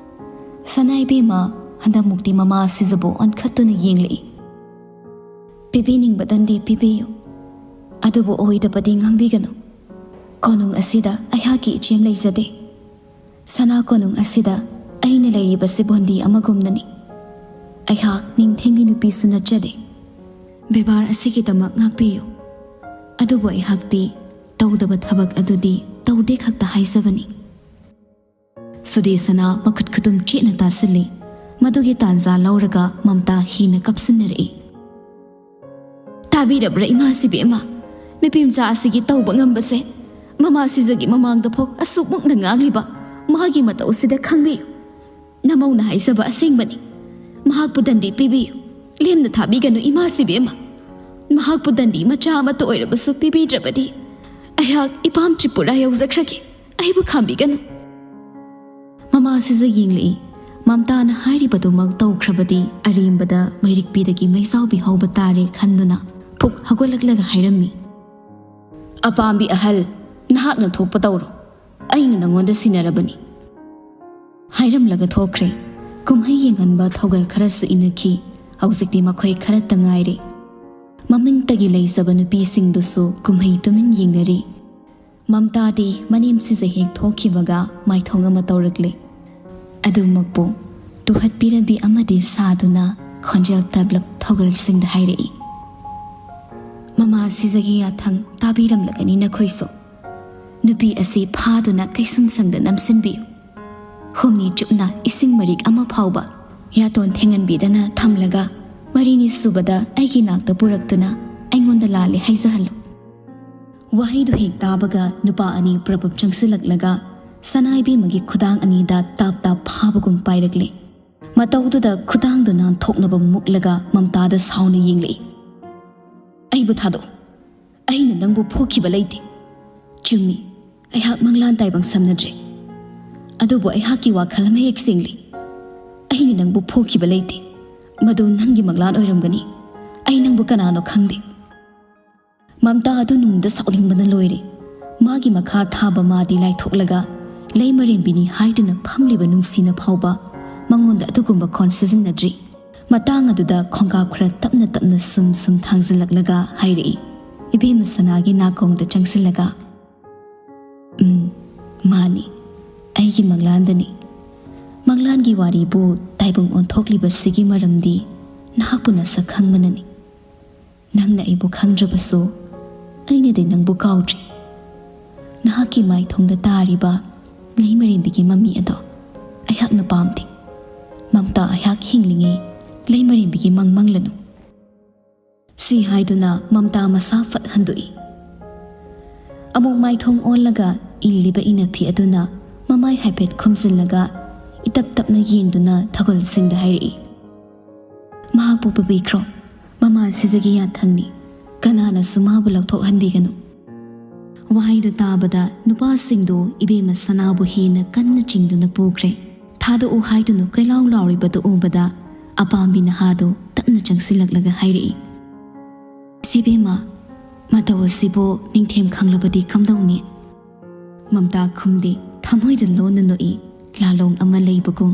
ꯁꯅꯥ ꯏꯕꯦꯝꯃ ꯍꯟꯗꯛꯃꯨꯛꯇꯤ ꯃꯃꯥ ꯑꯁꯤꯖꯕꯨ ꯑꯣꯟꯈꯠꯇꯨꯅ ꯌꯦꯡꯂꯛꯏ꯫ "ꯄꯤꯕꯤꯅꯤꯡꯕ ꯗꯟꯗꯤ ꯄꯤꯕꯤꯌꯨ, ꯑꯗꯨꯕꯨ ꯑꯣꯏꯗꯕꯗꯤ ꯉꯥꯡꯕꯤꯒꯅꯨ꯫ ꯀꯣꯅꯨꯡ ꯑꯁꯤꯗ ꯑꯩꯍꯥꯛꯀꯤ ꯏꯆꯦꯝ ꯂꯩꯖꯗꯦ꯫ ꯁꯅꯥ ꯀꯣꯅꯨꯡ ꯑꯁꯤꯗ ꯑꯩꯅ ꯂꯩꯔꯤꯕꯁꯤ ꯕꯣꯟꯗꯤ ꯑꯃꯒꯨꯝꯅꯅꯤ꯫ ꯑꯩꯍꯥꯛ ꯅꯤꯡꯊꯦꯝꯒꯤ ꯅꯨꯄꯤꯁꯨ ꯅꯠꯆꯗꯦ꯫ ꯕꯦꯕꯥꯔ ꯑꯁꯤꯒꯤꯗꯃꯛ ꯉꯥꯛꯄꯤꯌꯨ꯫ ꯑꯗꯨꯕꯨ ꯑꯩꯍꯥꯛꯇꯤ ꯇꯧꯗꯕ ꯊꯕꯛ ꯑꯗꯨꯗꯤ ꯇꯧꯗꯦ ꯈꯛꯇ ꯍꯥꯏꯖꯕꯅꯤ꯫" ꯁꯨꯗꯦꯁꯅꯥ ꯃꯈꯨꯠ ꯈꯨꯇꯨꯝ ꯆꯦꯠꯅ ꯇꯥꯁꯤꯜꯂꯤ꯫ ꯃꯗꯨꯒꯤ ꯇꯥꯟꯖꯥ ꯂꯧꯔꯒ ꯃꯝꯇꯥ ꯍꯦꯟꯅ ꯀꯞꯁꯤꯟꯅꯔꯛꯏ꯫ "ꯇꯥꯕꯤꯔꯕ꯭ꯔꯥ ꯏꯃꯥ ꯁꯤꯕꯦꯝꯃ? ꯅꯨꯄꯤ ꯃꯆꯥ ꯑꯁꯤꯒꯤ ꯇꯧꯕ ꯉꯝꯕꯁꯦ ꯃꯃꯥ ꯁꯤꯖꯒꯤ ꯃꯃꯥꯡꯗ ꯐꯥꯎ ꯑꯁꯨꯛ ꯃꯨꯛꯅ ꯉꯥꯡꯂꯤꯕ ꯃꯥꯒꯤ ꯃꯇꯧꯁꯤꯗ ꯈꯪꯕꯤꯌꯨ꯫ ꯅꯃꯧꯅ ꯍꯥꯏꯖꯕ ꯑꯁꯦꯡꯕꯅꯤ꯫ ꯃꯍꯥꯛꯄꯨ ꯗꯟꯗꯤ ꯄꯤꯕꯤꯌꯨ꯫ ꯂꯦꯝꯅ ꯊꯥꯕꯤꯒꯅꯨ ꯏꯃꯥ ꯁꯤꯕꯦꯝꯃ꯫ ꯃꯍꯥꯛꯄꯨ ꯗꯟꯗꯤ ꯃꯆꯥ ꯑꯃꯠꯇ ꯑꯣꯏꯔꯕꯁꯨ ꯄꯤꯕꯤꯗ꯭ꯔꯕꯗꯤ ꯑꯩꯍꯥꯛ ꯏꯄꯥꯝ ꯇ꯭ꯔꯤꯄꯨꯔꯥ ꯌꯧꯖꯈ꯭ꯔꯒꯦ꯫ ꯑꯩꯕꯨ ꯈꯥꯝꯕꯤꯒꯅꯨ꯫" ꯃꯃꯥ ꯑꯁꯤꯖ ꯌꯦꯡꯂꯛꯏ꯫ ꯃꯝꯇꯥꯅ ꯍꯥꯏꯔꯤꯕꯗꯨꯃꯛ ꯇꯧꯈ꯭ꯔꯕꯗꯤ ꯑꯔꯦꯝꯕꯗ ꯃꯩꯔꯤꯛꯄꯤꯗꯒꯤ ꯃꯩꯖꯥꯎꯕꯤ ꯍꯧꯕ ꯇꯥꯔꯦ ꯈꯟꯗꯨꯅ ꯐꯨꯛ ꯍꯧꯒꯠꯂꯛꯂꯒ ꯍꯥꯏꯔꯝꯃꯤ꯫ "ꯑꯄꯥꯝꯕꯤ ꯑꯍꯜ, ꯅꯍꯥꯛꯅ ꯊꯣꯛꯄ ꯇꯧꯔꯣ꯫ ꯑꯩꯅ ꯅꯉꯣꯟꯗ ꯁꯤꯟꯅꯔꯕꯅꯤ꯫" ꯍꯥꯏꯔꯝꯂꯒ ꯊꯣꯛꯈ꯭ꯔꯦ꯫ ꯀꯨꯝꯍꯩ ꯌꯦꯡꯍꯟꯕ ꯊꯧꯒꯜ ꯈꯔꯁꯨ ꯏꯟꯅꯈꯤ꯫ ꯍꯧꯖꯤꯛꯇꯤ ꯃꯈꯣꯏ ꯈꯔꯇ ꯉꯥꯏꯔꯦ꯫ ꯃꯃꯤꯡꯇꯒꯤ ꯂꯩꯖꯕ ꯅꯨꯄꯤꯁꯤꯡꯗꯨꯁꯨ ꯀꯨꯝꯍꯩ ꯇꯨꯃꯤꯟ ꯌꯦꯡꯅꯔꯤ꯫ ꯃꯝꯇꯥꯗꯤ ꯃꯅꯦꯝ ꯁꯤꯖ ꯍꯦꯛ ꯊꯣꯛꯈꯤꯕꯒ ꯃꯥꯏꯊꯣꯡ ꯑꯃ ꯇꯧꯔꯛꯂꯦ꯫ ꯑꯗꯨꯃꯛꯄꯨ ꯇꯨꯍꯠꯄꯤꯔꯕꯤ ꯑꯃꯗꯤ ꯁꯥꯗꯨꯅ ꯈꯣꯟꯖꯦꯜ ꯇꯞꯂꯞ ꯊꯧꯒꯜꯁꯤꯡꯗ ꯍꯥꯏꯔꯛꯏ, "ꯃꯃꯥ ꯁꯤꯖꯒꯤ ꯌꯥꯊꯪ ꯇꯥꯕꯤꯔꯝꯂꯒꯅꯤ ꯅꯈꯣꯏꯁꯨ꯫ ꯅꯨꯄꯤ ꯑꯁꯤ ꯐꯥꯗꯨꯅ ꯀꯩꯁꯨꯝꯁꯪꯗ ꯅꯝꯁꯤꯟꯕꯤꯌꯨ꯫ ꯍꯨꯝꯅꯤ ꯆꯨꯞꯅ ꯏꯁꯤꯡ ꯃꯔꯤꯛ ꯑꯃ ꯐꯥꯎꯕ ꯌꯥꯇꯣꯟ ꯊꯦꯡꯍꯟꯕꯤꯗꯅ ꯊꯝꯂꯒ, ꯃꯔꯤꯅꯤ ꯁꯨꯕꯗ ꯑꯩꯒꯤ ꯅꯥꯛꯇ ꯄꯨꯔꯛꯇꯨꯅ ꯑꯩꯉꯣꯟꯗ ꯂꯥꯜꯂꯦ ꯍꯥꯏꯖꯍꯜꯂꯨ"꯫ ꯋꯥꯍꯩꯗꯨ ꯍꯦꯛ ꯇꯥꯕꯒ ꯅꯨꯄꯥ ꯑꯅꯤ ꯄ꯭ꯔꯄꯞ ꯆꯪꯁꯤꯜꯂꯛꯂꯒ ꯁꯅꯥꯏꯕꯦꯝꯃꯒꯤ ꯈꯨꯗꯥꯡ ꯑꯅꯤꯗ ꯇꯥꯞ ꯇꯥꯞ ꯐꯥꯕꯒꯨꯝ ꯄꯥꯏꯔꯛꯂꯦ꯫ ꯃꯇꯧꯗꯨꯗ ꯈꯨꯗꯥꯡꯗꯨ ꯅꯥꯟꯊꯣꯛꯅꯕ ꯃꯨꯛꯂꯒ ꯃꯝꯇꯥꯗ ꯁꯥꯎꯅ ꯌꯦꯡꯂꯛꯏ꯫ "ꯑꯩꯕꯨ ꯊꯥꯗꯣꯛꯎ꯫ ꯑꯩꯅ ꯅꯪꯕꯨ ꯐꯨꯈꯤꯕ ꯂꯩꯇꯦ꯫ ꯆꯨꯝꯃꯤ, ꯑꯩꯍꯥꯛ ꯃꯪꯂꯥꯟ ꯇꯥꯏꯕꯪ ꯁꯝꯅꯗ꯭ꯔꯦ꯫ ꯑꯗꯨꯕꯨ ꯑꯩꯍꯥꯛꯀꯤ ꯋꯥꯈꯜ ꯑꯃ ꯍꯦꯛ ꯁꯦꯡꯂꯤ꯫ ꯑꯩꯅ ꯅꯪꯕꯨ ꯐꯨꯈꯤꯕ ꯂꯩꯇꯦ꯫ ꯃꯗꯨ ꯅꯪꯒꯤ ꯃꯪꯂꯥꯟ ꯑꯣꯏꯔꯝꯒꯅꯤ꯫ ꯑꯩ ꯅꯪꯕꯨ ꯀꯅꯥꯅꯣ ꯈꯪꯗꯦ"꯫ ꯃꯝꯇꯥ ꯑꯗꯨ ꯅꯨꯡꯗ ꯁꯥꯎꯅꯤꯡꯕꯅ ꯂꯣꯏꯔꯦ꯫ ꯃꯥꯒꯤ ꯃꯈꯥ ꯊꯥꯕ ꯃꯥꯗꯤ ꯂꯥꯏꯊꯣꯛꯂꯒ ꯂꯩꯃꯔꯦꯝꯕꯤꯅꯤ ꯍꯥꯏꯗꯨꯅ ꯐꯝꯂꯤꯕ ꯅꯨꯡꯁꯤꯅ ꯐꯥꯎꯕ ꯃꯉꯣꯟꯗ ꯑꯗꯨꯒꯨꯝꯕ ꯈꯣꯟ ꯁꯤꯖꯤꯟꯅꯗ꯭ꯔꯤ꯫ ꯃꯇꯥꯡ ꯑꯗꯨꯗ ꯈꯣꯡꯀꯥꯞ ꯈꯔ ꯇꯞꯅ ꯇꯞꯅ ꯁꯨꯝ ꯁꯨꯝ ꯊꯥꯡꯖꯤꯜꯂꯛꯂꯒ ꯍꯥꯏꯔꯛꯏ, ꯏꯕꯦꯝꯃ ꯁꯅꯥꯒꯤ ꯅꯥꯀꯣꯡꯗ ꯆꯪꯁꯤꯜꯂꯒ, "ꯎꯝ, ꯃꯥꯅꯤ, ꯑꯩꯒꯤ ꯃꯪꯂꯥꯟꯗꯅꯤ꯫ ꯃꯪꯂꯥꯟꯒꯤ ꯋꯥꯔꯤꯕꯨ ꯇꯥꯏꯕꯪ ꯑꯣꯟꯊꯣꯛꯂꯤꯕꯁꯤꯒꯤ ꯃꯔꯝꯗꯤ ꯅꯍꯥꯛꯄꯨ ꯅꯁꯛ ꯈꯪꯕꯅꯅꯤ꯫ ꯅꯪꯅ ꯑꯩꯕꯨ ꯈꯪꯗ꯭ꯔꯕꯁꯨ ꯑꯩꯅꯗꯤ ꯅꯪꯕꯨ ꯀꯥꯎꯗ꯭ꯔꯤ꯫ ꯅꯍꯥꯛꯀꯤ ꯃꯥꯏꯊꯣꯡꯗ ꯇꯥꯔꯤꯕ ꯂꯩꯃꯔꯦꯝꯕꯤꯒꯤ ꯃꯃꯤ ꯑꯗꯣ ꯑꯩꯍꯥꯛꯅ ꯄꯥꯝꯗꯦ꯫ ꯃꯝꯇꯥ ꯑꯩꯍꯥꯛ ꯍꯤꯡꯂꯤꯉꯩ ꯂꯩꯃꯔꯦꯝꯕꯤꯒꯤ ꯃꯪ ꯃꯪꯂꯅꯨ"꯫ ꯁꯤ ꯍꯥꯏꯗꯨꯅ ꯃꯝꯇꯥ ꯃꯁꯥ ꯐꯠ ꯍꯟꯗꯣꯛꯏ꯫ ꯑꯃꯨꯛ ꯃꯥꯏꯊꯣꯡ ꯑꯣꯜꯂꯒ ꯏꯜꯂꯤꯕ ꯏꯅꯐꯤ ꯑꯗꯨꯅ ꯃꯃꯥꯏ ꯍꯥꯏꯐꯦꯠ ꯈꯨꯝꯖꯤꯜꯂꯒ ꯏꯇꯞ ꯇꯞꯅ ꯌꯦꯡꯗꯨꯅ ꯊꯧꯒꯜꯁꯤꯡꯗ ꯍꯥꯏꯔꯛꯏ, "ꯃꯍꯥꯛꯄꯨ ꯄꯨꯕꯤꯈ꯭ꯔꯣ꯫ ꯃꯃꯥ ꯁꯤꯖꯒꯤ ꯌꯥꯊꯪꯅꯤ꯫ ꯀꯅꯥꯅꯁꯨ ꯃꯥꯕꯨ ꯂꯧꯊꯣꯛꯍꯟꯕꯤꯒꯅꯨ"꯫ ꯋꯥꯍꯩꯗꯨ ꯇꯥꯕꯗ ꯅꯨꯄꯥꯁꯤꯡꯗꯨ ꯏꯕꯦꯝꯃ ꯁꯅꯥꯕꯨ ꯍꯦꯟꯅ ꯀꯟꯅ ꯆꯤꯡꯗꯨꯅ ꯄꯨꯈ꯭ꯔꯦ꯫ "ꯊꯥꯗꯣꯛꯎ" ꯍꯥꯏꯗꯨꯅ ꯀꯣꯏꯂꯥꯎ ꯂꯥꯎꯔꯤꯕꯗꯨ ꯎꯕꯗ ꯑꯄꯥꯝꯕꯤ ꯅꯍꯥꯗꯨ ꯇꯞꯅ ꯆꯪꯁꯤꯜꯂꯛꯂꯒ ꯍꯥꯏꯔꯛꯏ, "ꯏꯆꯦꯕꯦꯝꯃ, ꯃꯇꯧ ꯑꯁꯤꯕꯨ ꯅꯤꯡꯊꯦꯝ ꯈꯪꯂꯕꯗꯤ ꯀꯝꯗꯧꯅꯤ?" ꯃꯝꯇꯥ ꯈꯨꯝꯗꯦ, ꯊꯃꯣꯏꯗ ꯂꯣꯟꯅ ꯅꯣꯛꯏ, ꯂꯥꯂꯣꯡ ꯑꯃ ꯂꯩꯕꯒꯨꯝ꯫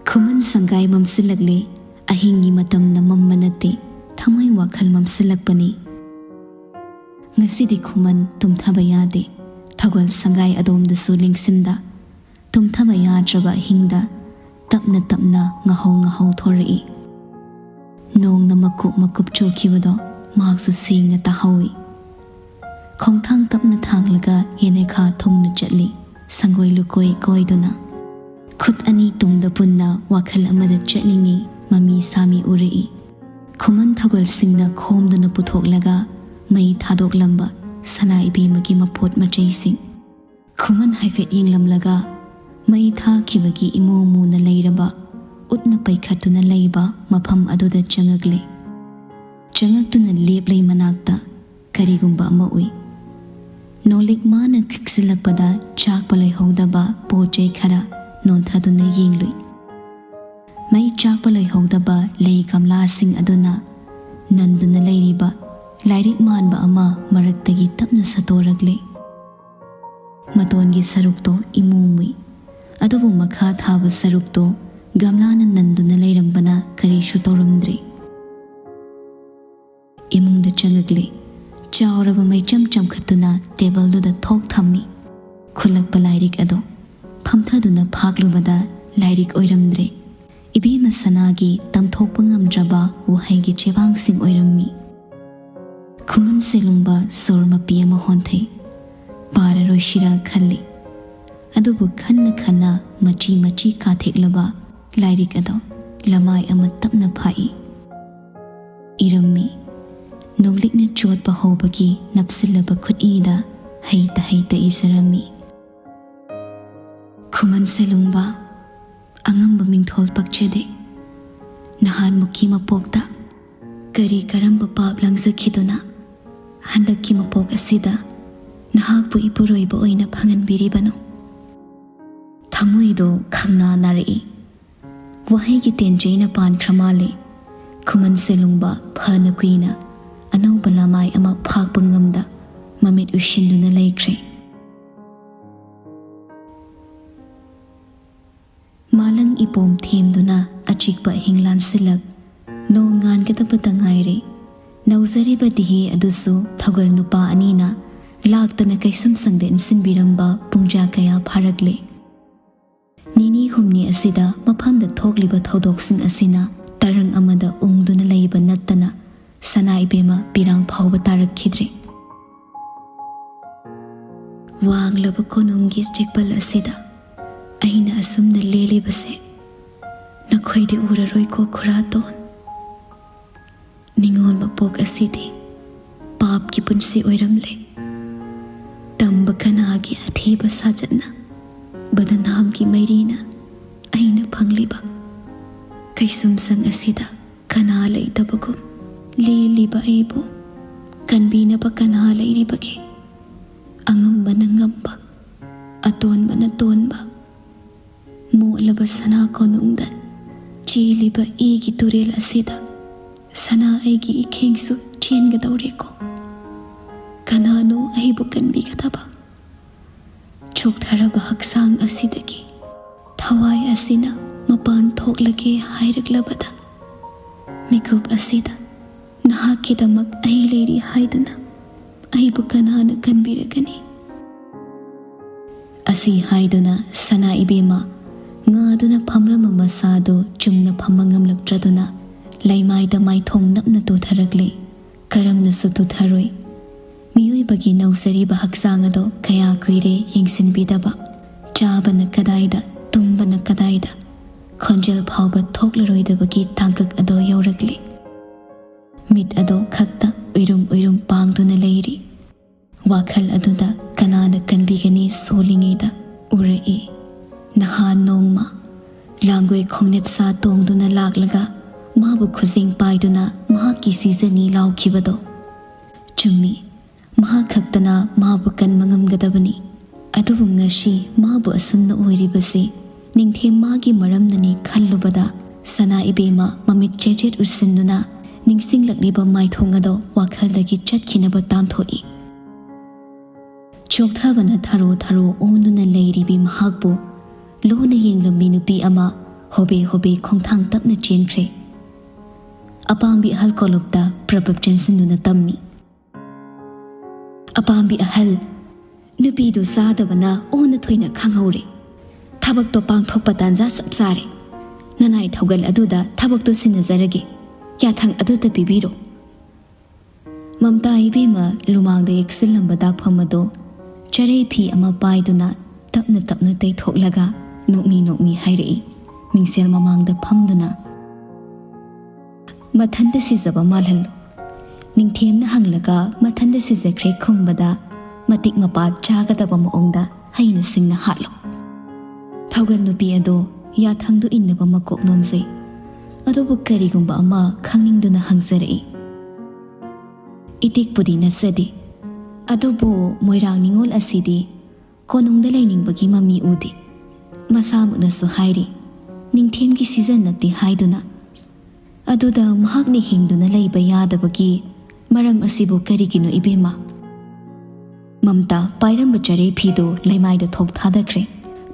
ꯈꯨꯃꯟ ꯁꯪꯒꯥꯏ ꯃꯝꯁꯤꯜꯂꯛꯂꯦ꯫ ꯑꯍꯤꯡꯒꯤ ꯃꯇꯝꯅ ꯃꯝꯕ ꯅꯠꯇꯦ, ꯊꯃꯣꯏ ꯋꯥꯈꯜ ꯃꯝꯁꯤꯜꯂꯛꯄꯅꯤ꯫ ꯉꯁꯤꯗꯤ ꯈꯨꯃꯟ ꯇꯨꯝꯊꯕ ꯌꯥꯗꯦ꯫ ꯊꯧꯒꯜ ꯁꯪꯒꯥꯏ ꯑꯗꯣꯝꯗꯁꯨ ꯂꯦꯡꯁꯤꯟꯗ, ꯇꯨꯝꯊꯕ ꯌꯥꯗ꯭ꯔꯕ ꯑꯍꯤꯡꯗ ꯇꯞꯅ ꯇꯞꯅ ꯉꯥꯍꯧ ꯉꯥꯍꯧ ꯊꯣꯔꯛꯏ꯫ ꯅꯣꯡꯅ ꯃꯀꯨꯞ ꯃꯀꯨꯞ ꯆꯨꯈꯤꯕꯗꯣ ꯃꯍꯥꯛꯁꯨ ꯁꯦꯡꯅ ꯇꯥꯍꯧꯏ꯫ ꯈꯣꯡꯊꯥꯡ ꯇꯞꯅ ꯊꯥꯡꯂꯒ ꯌꯦꯅꯦꯈꯥ ꯊꯨꯡꯅ ꯆꯠꯂꯤ, ꯁꯪꯒꯣꯏ ꯂꯨꯀꯣꯏ ꯀꯣꯏꯗꯨꯅ꯫ ꯈꯨꯠ ꯑꯅꯤ ꯇꯨꯡꯗ ꯄꯨꯟꯅ ꯋꯥꯈꯜ ꯑꯃꯗ ꯆꯠꯅꯤꯡꯏ, ꯃꯃꯤ ꯁꯥꯃꯤ ꯎꯔꯛꯏ꯫ ꯈꯨꯃꯟ ꯊꯧꯒꯜꯁꯤꯡꯅ ꯈꯣꯝꯗꯨꯅ ꯄꯨꯊꯣꯛꯂꯒ ꯃꯩ ꯊꯥꯗꯣꯛꯂꯝꯕ ꯁꯅꯥ ꯏꯕꯦꯝꯃꯒꯤ ꯃꯄꯣꯠ ꯃꯆꯩꯁꯤꯡ꯫ ꯈꯨꯃꯟ ꯍꯥꯏꯐꯦꯠ ꯌꯦꯡꯂꯝꯂꯒ ꯃꯩ ꯊꯥꯈꯤꯕꯒꯤ ꯏꯃꯨ ꯃꯨꯅ ꯂꯩꯔꯕ, ꯎꯠꯅ ꯄꯩꯈꯠꯇꯨꯅ ꯂꯩꯕ ꯃꯐꯝ ꯑꯗꯨꯗ ꯆꯪꯉꯛꯂꯦ꯫ ꯆꯪꯉꯛꯇꯨꯅ ꯂꯦꯞꯂꯩ ꯃꯅꯥꯛꯇ ꯀꯔꯤꯒꯨꯝꯕ ꯑꯃ ꯎꯏ꯫ ꯅꯣꯡꯂꯤꯛ ꯃꯥꯅ ꯈꯤꯛꯆꯤꯜꯂꯛꯄꯗ ꯆꯥꯛꯄ ꯂꯣꯏꯍꯧꯗꯕ ꯄꯣꯠ ꯆꯩ ꯈꯔ ꯅꯣꯟꯊꯗꯨꯅ ꯌꯦꯡꯂꯨꯏ꯫ ꯃꯩ ꯆꯥꯛꯄ ꯂꯣꯏꯍꯧꯗꯕ ꯂꯩ ꯒꯝꯂꯥꯁꯤꯡ ꯑꯗꯨꯅ ꯅꯟꯗꯨꯅ ꯂꯩꯔꯤꯕ ꯂꯥꯏꯔꯤꯛ ꯃꯥꯟꯕ ꯑꯃ ꯃꯔꯛꯇꯒꯤ ꯇꯞꯅ ꯁꯠꯇꯣꯔꯛꯂꯦ꯫ ꯃꯇꯣꯟꯒꯤ ꯁꯔꯨꯛꯇꯣ ꯏꯃꯨ ꯃꯨꯏ, ꯑꯗꯨꯕꯨ ꯃꯈꯥ ꯊꯥꯕ ꯁꯔꯨꯛꯇꯣ ꯒꯝꯂꯥꯅ ꯅꯟꯗꯨꯅ ꯂꯩꯔꯝꯕꯅ ꯀꯔꯤꯁꯨ ꯇꯧꯔꯝꯗ꯭ꯔꯦ꯫ ꯏꯃꯨꯡꯗ ꯆꯪꯉꯛꯂꯦ꯫ ꯆꯥꯎꯔꯕ ꯃꯩꯆꯝ ꯆꯝꯈꯠꯇꯨꯅ ꯇꯦꯕꯜꯗꯨꯗ ꯊꯣꯛ ꯊꯝꯃꯤ꯫ ꯈꯨꯜꯂꯛꯄ ꯂꯥꯏꯔꯤꯛ ꯑꯗꯣ ꯐꯝꯊꯗꯨꯅ ꯐꯥꯛꯂꯨꯕꯗ ꯂꯥꯏꯔꯤꯛ ꯑꯣꯏꯔꯝꯗ꯭ꯔꯦ꯫ ꯏꯕꯦꯝꯃ ꯁꯅꯥꯒꯤ ꯇꯝꯊꯣꯛꯄ ꯉꯝꯗ꯭ꯔꯕ ꯋꯥꯍꯩꯒꯤ ꯆꯦꯕꯥꯡꯁꯤꯡ ꯑꯣꯏꯔꯝꯃꯤ꯫ ꯈꯨꯃꯟ ꯁꯦꯂꯨꯡꯕ ꯁꯣꯔ ꯃꯄꯤ ꯑꯃ ꯍꯣꯟꯊꯩ꯫ ꯄꯥꯔꯔꯣꯏꯁꯤꯔꯥ ꯈꯜꯂꯤ꯫ ꯑꯗꯨꯕꯨ ꯈꯟꯅ ꯈꯟꯅ ꯃꯆꯤ ꯃꯆꯤ ꯀꯥꯊꯦꯛꯂꯕ ꯂꯥꯏꯔꯤꯛ ꯑꯗꯣ ꯂꯃꯥꯏ ꯑꯃ ꯇꯞꯅ ꯐꯥꯛꯏ꯫ ꯏꯔꯝꯃꯤ꯫ ꯅꯣꯡꯂꯤꯛꯅ ꯆꯣꯠꯄ ꯍꯧꯕꯒꯤ ꯅꯞꯁꯤꯜꯂꯕ ꯈꯨꯠꯏꯗ ꯍꯩꯇ ꯍꯩꯇ ꯏꯖꯔꯝꯃꯤ꯫ ꯈꯨꯃꯟ ꯁꯦꯂꯨꯡꯕ, ꯑꯉꯝꯕ ꯃꯤꯡꯊꯣꯜ ꯄꯛꯆꯗꯦ꯫ ꯅꯍꯥꯟꯃꯨꯛꯀꯤ ꯃꯄꯣꯛꯇ ꯀꯔꯤ ꯀꯔꯝꯕ ꯄꯥꯞ ꯂꯪꯖꯈꯤꯗꯨꯅ ꯍꯟꯗꯛꯀꯤ ꯃꯄꯣꯛ ꯑꯁꯤꯗ ꯅꯍꯥꯛꯄꯨ ꯏꯄꯨꯔꯣꯏꯕ ꯑꯣꯏꯅ ꯐꯪꯍꯟꯕꯤꯔꯤꯕꯅꯣ? ꯊꯃꯣꯏꯗꯣ ꯈꯪꯅꯥ ꯅꯥꯔꯛꯏ꯫ ꯋꯥꯍꯩꯒꯤ ꯇꯦꯟꯖꯩꯅ ꯄꯥꯟꯈ꯭ꯔ ꯃꯥꯜꯂꯦ꯫ ꯈꯨꯃꯟ ꯁꯦꯂꯨꯡꯕ ꯐꯅ ꯀꯨꯏꯅ ꯑꯅꯧꯕ ꯂꯃꯥꯏ ꯑꯃ ꯐꯥꯛꯄ ꯉꯝꯗ ꯃꯃꯤꯠ ꯎꯏꯁꯤꯟꯗꯨꯅ ꯂꯩꯈ꯭ꯔꯦ꯫ ꯃꯥꯂꯪ ꯏꯄꯣꯝ ꯊꯦꯝꯗꯨꯅ ꯑꯆꯤꯛꯄ ꯑꯍꯤꯡ ꯂꯥꯟꯁꯤꯜꯂꯛ꯫ ꯅꯣꯡ ꯉꯥꯟꯒꯗꯕꯇ ꯉꯥꯏꯔꯦ꯫ ꯅꯧꯖꯔꯤꯕ ꯗꯤꯍꯤ ꯑꯗꯨꯁꯨ ꯊꯧꯒꯜ ꯅꯨꯄꯥ ꯑꯅꯤꯅ ꯂꯥꯛꯇꯅ ꯀꯩꯁꯨꯝꯁꯪꯗ ꯏꯟꯁꯤꯟꯕꯤꯔꯝꯕ ꯄꯨꯡꯖꯥ ꯀꯌꯥ ꯐꯥꯔꯛꯂꯦ꯫ ꯅꯤꯅꯤ ꯍꯨꯝꯅꯤ ꯑꯁꯤꯗ ꯃꯐꯝꯗ ꯊꯣꯛꯂꯤꯕ ꯊꯧꯗꯣꯛꯁꯤꯡ ꯑꯁꯤꯅ ꯇꯔꯪ ꯑꯃꯗ ꯎꯪꯗꯨꯅ ꯂꯩꯕ ꯅꯠꯇꯅ ꯁꯅꯥ ꯏꯕꯦꯝꯃ ꯄꯤꯔꯥꯡ ꯐꯥꯎꯕ ꯇꯥꯔꯛꯈꯤꯗ꯭ꯔꯦ꯫ ꯋꯥꯡꯂꯕ ꯀꯣꯅꯨꯡꯒꯤ ꯆꯦꯛꯄꯜ ꯑꯁꯤꯗ ꯑꯩꯅ ꯑꯁꯨꯝꯅ ꯂꯦꯜꯂꯤꯕꯁꯦ ꯅꯈꯣꯏꯗꯤ ꯎꯔꯔꯣꯏꯀꯣ ꯈꯨꯔꯥꯇꯣꯟ꯫ ꯅꯤꯉꯣꯜ ꯃꯄꯣꯛ ꯑꯁꯤꯗꯤ ꯄꯥꯞꯀꯤ ꯄꯨꯟꯁꯤ ꯑꯣꯏꯔꯝꯂꯦ꯫ ꯇꯝꯕ ꯀꯅꯥꯒꯤ ꯑꯊꯤꯕ ꯁꯥꯖꯠꯅ, ꯕꯗꯅꯥꯝꯒꯤ ꯃꯩꯔꯤꯅ ꯑꯩꯅ ꯐꯪꯂꯤꯕ ꯀꯩꯁꯨꯝꯁꯪ ꯑꯁꯤꯗ ꯀꯅꯥ ꯂꯩꯇꯕꯒꯨꯝ ꯂꯦꯜꯂꯤꯕ ꯑꯩꯕꯨ ꯀꯟꯕꯤꯅꯕ ꯀꯅꯥ ꯂꯩꯔꯤꯕꯒꯦ? ꯑꯉꯝꯕꯅ ꯉꯝꯕ, ꯑꯇꯣꯟꯕꯅ ꯇꯣꯟꯕ, ꯃꯣꯠꯂꯕ ꯁꯅꯥ ꯀꯣꯅꯨꯡꯗ ꯆꯦꯜꯂꯤꯕ ꯏꯒꯤ ꯇꯨꯔꯦꯜ ꯑꯁꯤꯗ ꯁꯅꯥ ꯑꯩꯒꯤ ꯏꯈꯦꯡꯁꯨ ꯆꯦꯟꯒꯗꯧꯔꯦꯀꯣ꯫ ꯀꯅꯥꯅꯣ ꯑꯩꯕꯨ ꯀꯟꯕꯤꯒꯗꯕ? ꯆꯣꯛꯊꯔꯕ ꯍꯛꯆꯥꯡ ꯑꯁꯤꯗꯒꯤ ꯊꯋꯥꯏ ꯑꯁꯤꯅ ꯃꯄꯥꯟ ꯊꯣꯛꯂꯒꯦ ꯍꯥꯏꯔꯛꯂꯕꯗ, ꯃꯤꯀꯨꯞ ꯑꯁꯤꯗ ꯅꯍꯥꯛꯀꯤꯗꯃꯛ ꯑꯩ ꯂꯩꯔꯤ ꯍꯥꯏꯗꯨꯅ ꯑꯩꯕꯨ ꯀꯅꯥꯅ ꯀꯟꯕꯤꯔꯒꯅꯤ? ꯑꯁꯤ ꯍꯥꯏꯗꯨꯅ ꯁꯅꯥ ꯏꯕꯦꯝꯃ ꯉꯥꯗꯨꯅ ꯐꯝꯂꯝꯕ ꯃꯁꯥꯗꯨ ꯆꯨꯝꯅ ꯐꯝꯕ ꯉꯝꯂꯛꯇ꯭ꯔꯗꯨꯅ ꯂꯩꯃꯥꯏꯗ ꯃꯥꯏꯊꯣꯡ ꯅꯞꯅ ꯇꯨꯊꯔꯛꯂꯦ꯫ ꯀꯔꯝꯅꯁꯨ ꯇꯨꯊꯔꯣꯏ꯫ ꯃꯤꯑꯣꯏꯕꯒꯤ ꯅꯧꯖꯔꯤꯕ ꯍꯛꯆꯥꯡ ꯑꯗꯣ ꯀꯌꯥ ꯀꯨꯏꯔꯦ ꯌꯦꯡꯁꯤꯟꯕꯤꯗꯕ꯫ ꯆꯥꯕꯅ ꯀꯗꯥꯏꯗ, ꯇꯨꯝꯕꯅ ꯀꯗꯥꯏꯗ, ꯈꯣꯟꯖꯦꯜ ꯐꯥꯎꯕ ꯊꯣꯛꯂꯔꯣꯏꯗꯕꯒꯤ ꯇꯥꯡꯀꯛ ꯑꯗꯣ ꯌꯧꯔꯛꯂꯦ꯫ ꯃꯤꯠ ꯑꯗꯣ ꯈꯛꯇ ꯎꯏꯔꯨꯝ ꯎꯏꯔꯨꯝ ꯄꯥꯡꯗꯨꯅ ꯂꯩꯔꯤ꯫ ꯋꯥꯈꯜ ꯑꯗꯨꯗ ꯀꯅꯥꯅ ꯀꯟꯕꯤꯒꯅꯤ ꯁꯣꯜꯂꯤꯉꯩꯗ ꯎꯔꯛꯏ꯫ ꯅꯍꯥꯟ ꯅꯣꯡꯃ ꯂꯥꯡꯒꯣꯏ ꯈꯣꯡꯅꯦꯠ ꯁꯥ ꯇꯣꯡꯗꯨꯅ ꯂꯥꯛꯂꯒ ꯃꯥꯕꯨ ꯈꯨꯖꯤꯡ ꯄꯥꯏꯗꯨꯅ ꯃꯍꯥꯛꯀꯤ ꯁꯤꯖꯅꯤ ꯂꯥꯎꯈꯤꯕꯗꯣ꯫ ꯆꯨꯝꯃꯤ, ꯃꯍꯥꯛ ꯈꯛꯇꯅ ꯃꯥꯕꯨ ꯀꯟꯕ ꯉꯝꯒꯗꯕꯅꯤ꯫ ꯑꯗꯨꯕꯨ ꯉꯁꯤ ꯃꯥꯕꯨ ꯑꯁꯨꯝꯅ ꯑꯣꯏꯔꯤꯕꯁꯤ ꯅꯤꯡꯊꯦꯝ ꯃꯥꯒꯤ ꯃꯔꯝꯅꯅꯤ ꯈꯜꯂꯨꯕꯗ ꯁꯅꯥ ꯏꯕꯦꯝꯃ ꯃꯃꯤꯠ ꯆꯦꯠ ꯆꯦꯠ ꯎꯏꯁꯤꯟꯗꯨꯅ ꯅꯤꯡꯁꯤꯡꯂꯛꯂꯤꯕ ꯃꯥꯏꯊꯣꯡ ꯑꯗꯣ ꯋꯥꯈꯜꯗꯒꯤ ꯆꯠꯈꯤꯅꯕ ꯇꯥꯟꯊꯣꯛꯏ꯫ ꯆꯣꯛꯊꯕꯅ ꯊꯔꯣ ꯊꯔꯣ ꯑꯣꯟꯗꯨꯅ ꯂꯩꯔꯤꯕꯤ ꯃꯍꯥꯛꯄꯨ ꯂꯨꯅ ꯌꯦꯡꯂꯝꯃꯤ ꯅꯨꯄꯤ ꯑꯃ ꯍꯣꯕꯦ ꯍꯣꯕꯦ ꯈꯣꯡꯊꯥꯡ ꯇꯞꯅ ꯆꯦꯟꯈ꯭ꯔꯦ꯫ ꯑꯄꯥꯝꯕꯤ ꯑꯍꯜ ꯀꯣꯂꯨꯞꯇ ꯄ꯭ꯔꯕꯞ ꯆꯦꯟꯁꯤꯟꯗꯨꯅ ꯇꯝꯃꯤ꯫ "ꯑꯄꯥꯝꯕꯤ ꯑꯍꯜ, ꯅꯨꯄꯤꯗꯨ ꯆꯥꯗꯕꯅ ꯑꯣꯟꯅ ꯊꯣꯏꯅ ꯈꯪꯍꯧꯔꯦ꯫ ꯊꯕꯛꯇꯣ ꯄꯥꯡꯊꯣꯛꯄ ꯇꯥꯟꯖꯥ ꯆꯞ ꯆꯥꯔꯦ꯫ ꯅꯅꯥꯏ ꯊꯧꯒꯜ ꯑꯗꯨꯗ ꯊꯕꯛꯇꯣ ꯁꯤꯟꯅꯖꯔꯒꯦ꯫ ꯌꯥꯊꯪ ꯑꯗꯨꯇ ꯄꯤꯕꯤꯔꯣ꯫" ꯃꯝꯇꯥ ꯏꯕꯦꯝꯃ ꯂꯨꯃꯥꯡꯗ ꯌꯦꯛꯁꯤꯜꯂꯝꯕ ꯗꯥꯛꯐꯝ ꯑꯗꯨ ꯆꯔꯩ ꯐꯤ ꯑꯃ ꯄꯥꯏꯗꯨꯅ ꯇꯞꯅ ꯇꯞꯅ ꯇꯩꯊꯣꯛꯂꯒ ꯅꯣꯛꯃꯤ ꯅꯣꯛꯃꯤ ꯍꯥꯏꯔꯛꯏ, ꯃꯤꯡꯁꯦꯜ ꯃꯃꯥꯡꯗ ꯐꯝꯗꯨꯅ꯫ "ꯃꯊꯟꯇ ꯁꯤꯖꯕ ꯃꯥꯜꯍꯜꯂꯨ꯫" ꯅꯤꯡꯊꯦꯝꯅ ꯍꯪꯂꯒ ꯃꯊꯟꯇ ꯁꯤꯖꯈ꯭ꯔꯦ ꯈꯨꯝꯕꯗ ꯃꯇꯤꯛ ꯃꯄꯥ ꯆꯥꯒꯗꯕ ꯃꯑꯣꯡꯗ ꯍꯩꯅ ꯁꯤꯡꯅ ꯍꯥꯠꯂꯨ꯫ ꯊꯧꯒꯜ ꯅꯨꯄꯤ ꯑꯗꯣ ꯌꯥꯊꯪꯗꯨ ꯏꯟꯅꯕ ꯃꯀꯣꯛ ꯅꯣꯝꯖꯩ꯫ ꯑꯗꯨꯕꯨ ꯀꯔꯤꯒꯨꯝꯕ ꯑꯃ ꯈꯪꯅꯤꯡꯗꯨꯅ ꯍꯪꯖꯔꯛꯏ꯫ "ꯏꯇꯤꯛꯄꯨꯗꯤ ꯅꯠꯆꯗꯦ, ꯑꯗꯨꯕꯨ ꯃꯣꯏꯔꯥꯡ ꯅꯤꯉꯣꯜ ꯑꯁꯤꯗꯤ ꯀꯣꯅꯨꯡꯗ ꯂꯩꯅꯤꯡꯕꯒꯤ ꯃꯃꯤ ꯎꯗꯦ꯫ ꯃꯁꯥꯃꯛꯅꯁꯨ ꯍꯥꯏꯔꯤ, ꯅꯤꯡꯊꯦꯝꯒꯤ ꯁꯤꯖꯟ ꯅꯠꯇꯦ ꯍꯥꯏꯗꯨꯅ꯫ ꯑꯗꯨꯗ ꯃꯍꯥꯛꯅ ꯍꯤꯡꯗꯨꯅ ꯂꯩꯕ ꯌꯥꯗꯕꯒꯤ ꯃꯔꯝ ꯑꯁꯤꯕꯨ ꯀꯔꯤꯒꯤꯅꯣ ꯏꯕꯦꯝꯃ?" ꯃꯝꯇꯥ ꯄꯥꯏꯔꯝꯕ ꯆꯔꯩ ꯐꯤꯗꯨ ꯂꯩꯃꯥꯏꯗ ꯊꯣꯛ ꯊꯥꯗꯈ꯭ꯔꯦ꯫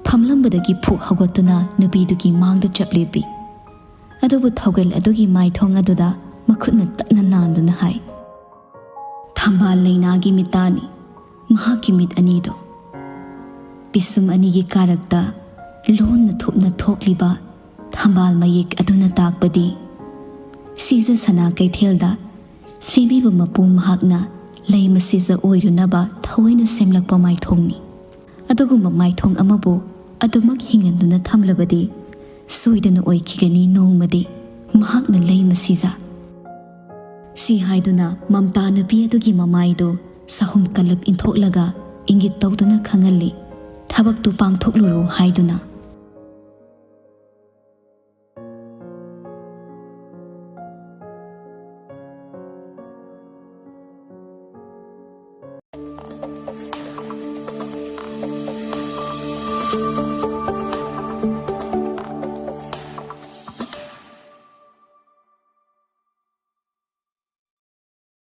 ꯐꯝꯂꯝꯕꯗꯒꯤ ꯐꯨꯛ ꯍꯧꯒꯠꯇꯨꯅ ꯅꯨꯄꯤꯗꯨꯒꯤ ꯃꯥꯡꯗ ꯆꯞ ꯂꯦꯞꯄꯤ꯫ ꯑꯗꯨꯕꯨ ꯊꯧꯒꯜ ꯑꯗꯨꯒꯤ ꯃꯥꯏꯊꯣꯡ ꯑꯗꯨꯗ ꯃꯈꯨꯠꯅ ꯇꯠꯅ ꯅꯥꯟꯗꯨꯅ ꯍꯥꯏ, "ꯊꯝꯕꯥꯜ ꯂꯩꯅꯥꯒꯤ ꯃꯤꯇꯥꯅꯤ ꯃꯍꯥꯛꯀꯤ ꯃꯤꯠ ꯑꯅꯤꯗꯣ꯫" ꯄꯤꯁꯨꯝ ꯑꯅꯤꯒꯤ ꯀꯥꯔꯛꯇ ꯂꯣꯟꯅ ꯊꯨꯞꯅ ꯊꯣꯛꯂꯤꯕ ꯊꯝꯕꯥꯜ ꯃꯌꯦꯛ ꯑꯗꯨꯅ ꯇꯥꯛꯄꯗꯤ ꯁꯤꯖ ꯁꯅꯥ ꯀꯩꯊꯦꯜꯗ ꯁꯦꯝꯕꯤꯕ ꯃꯄꯨ ꯃꯍꯥꯛꯅ ꯂꯩ ꯃꯁꯤꯖ ꯑꯣꯏꯔꯨꯅꯕ ꯊꯑꯣꯏꯅ ꯁꯦꯝꯂꯛꯄ ꯃꯥꯏꯊꯣꯡꯅꯤ꯫ ꯑꯗꯨꯒꯨꯝꯕ ꯃꯥꯏꯊꯣꯡ ꯑꯃꯕꯨ ꯑꯗꯨꯃꯛ ꯍꯤꯡꯍꯟꯗꯨꯅ ꯊꯝꯂꯕꯗꯤ ꯁꯣꯏꯗꯅ ꯑꯣꯏꯈꯤꯒꯅꯤ ꯅꯣꯡꯃꯗꯤ ꯃꯍꯥꯛꯅ ꯂꯩ ꯃꯁꯤꯖ꯫ ꯁꯤ ꯍꯥꯏꯗꯨꯅ ꯃꯝꯇꯥ ꯅꯨꯄꯤ ꯑꯗꯨꯒꯤ ꯃꯃꯥꯏꯗꯨ ꯁꯍꯨꯝ ꯀꯂꯞ ꯏꯟꯊꯣꯛꯂꯒ ꯏꯪꯒꯤꯠ ꯇꯧꯗꯨꯅ ꯈꯪꯍꯜꯂꯤ, "ꯊꯕꯛꯇꯨ ꯄꯥꯡꯊꯣꯛꯂꯨꯔꯣ" ꯍꯥꯏꯗꯨꯅ꯫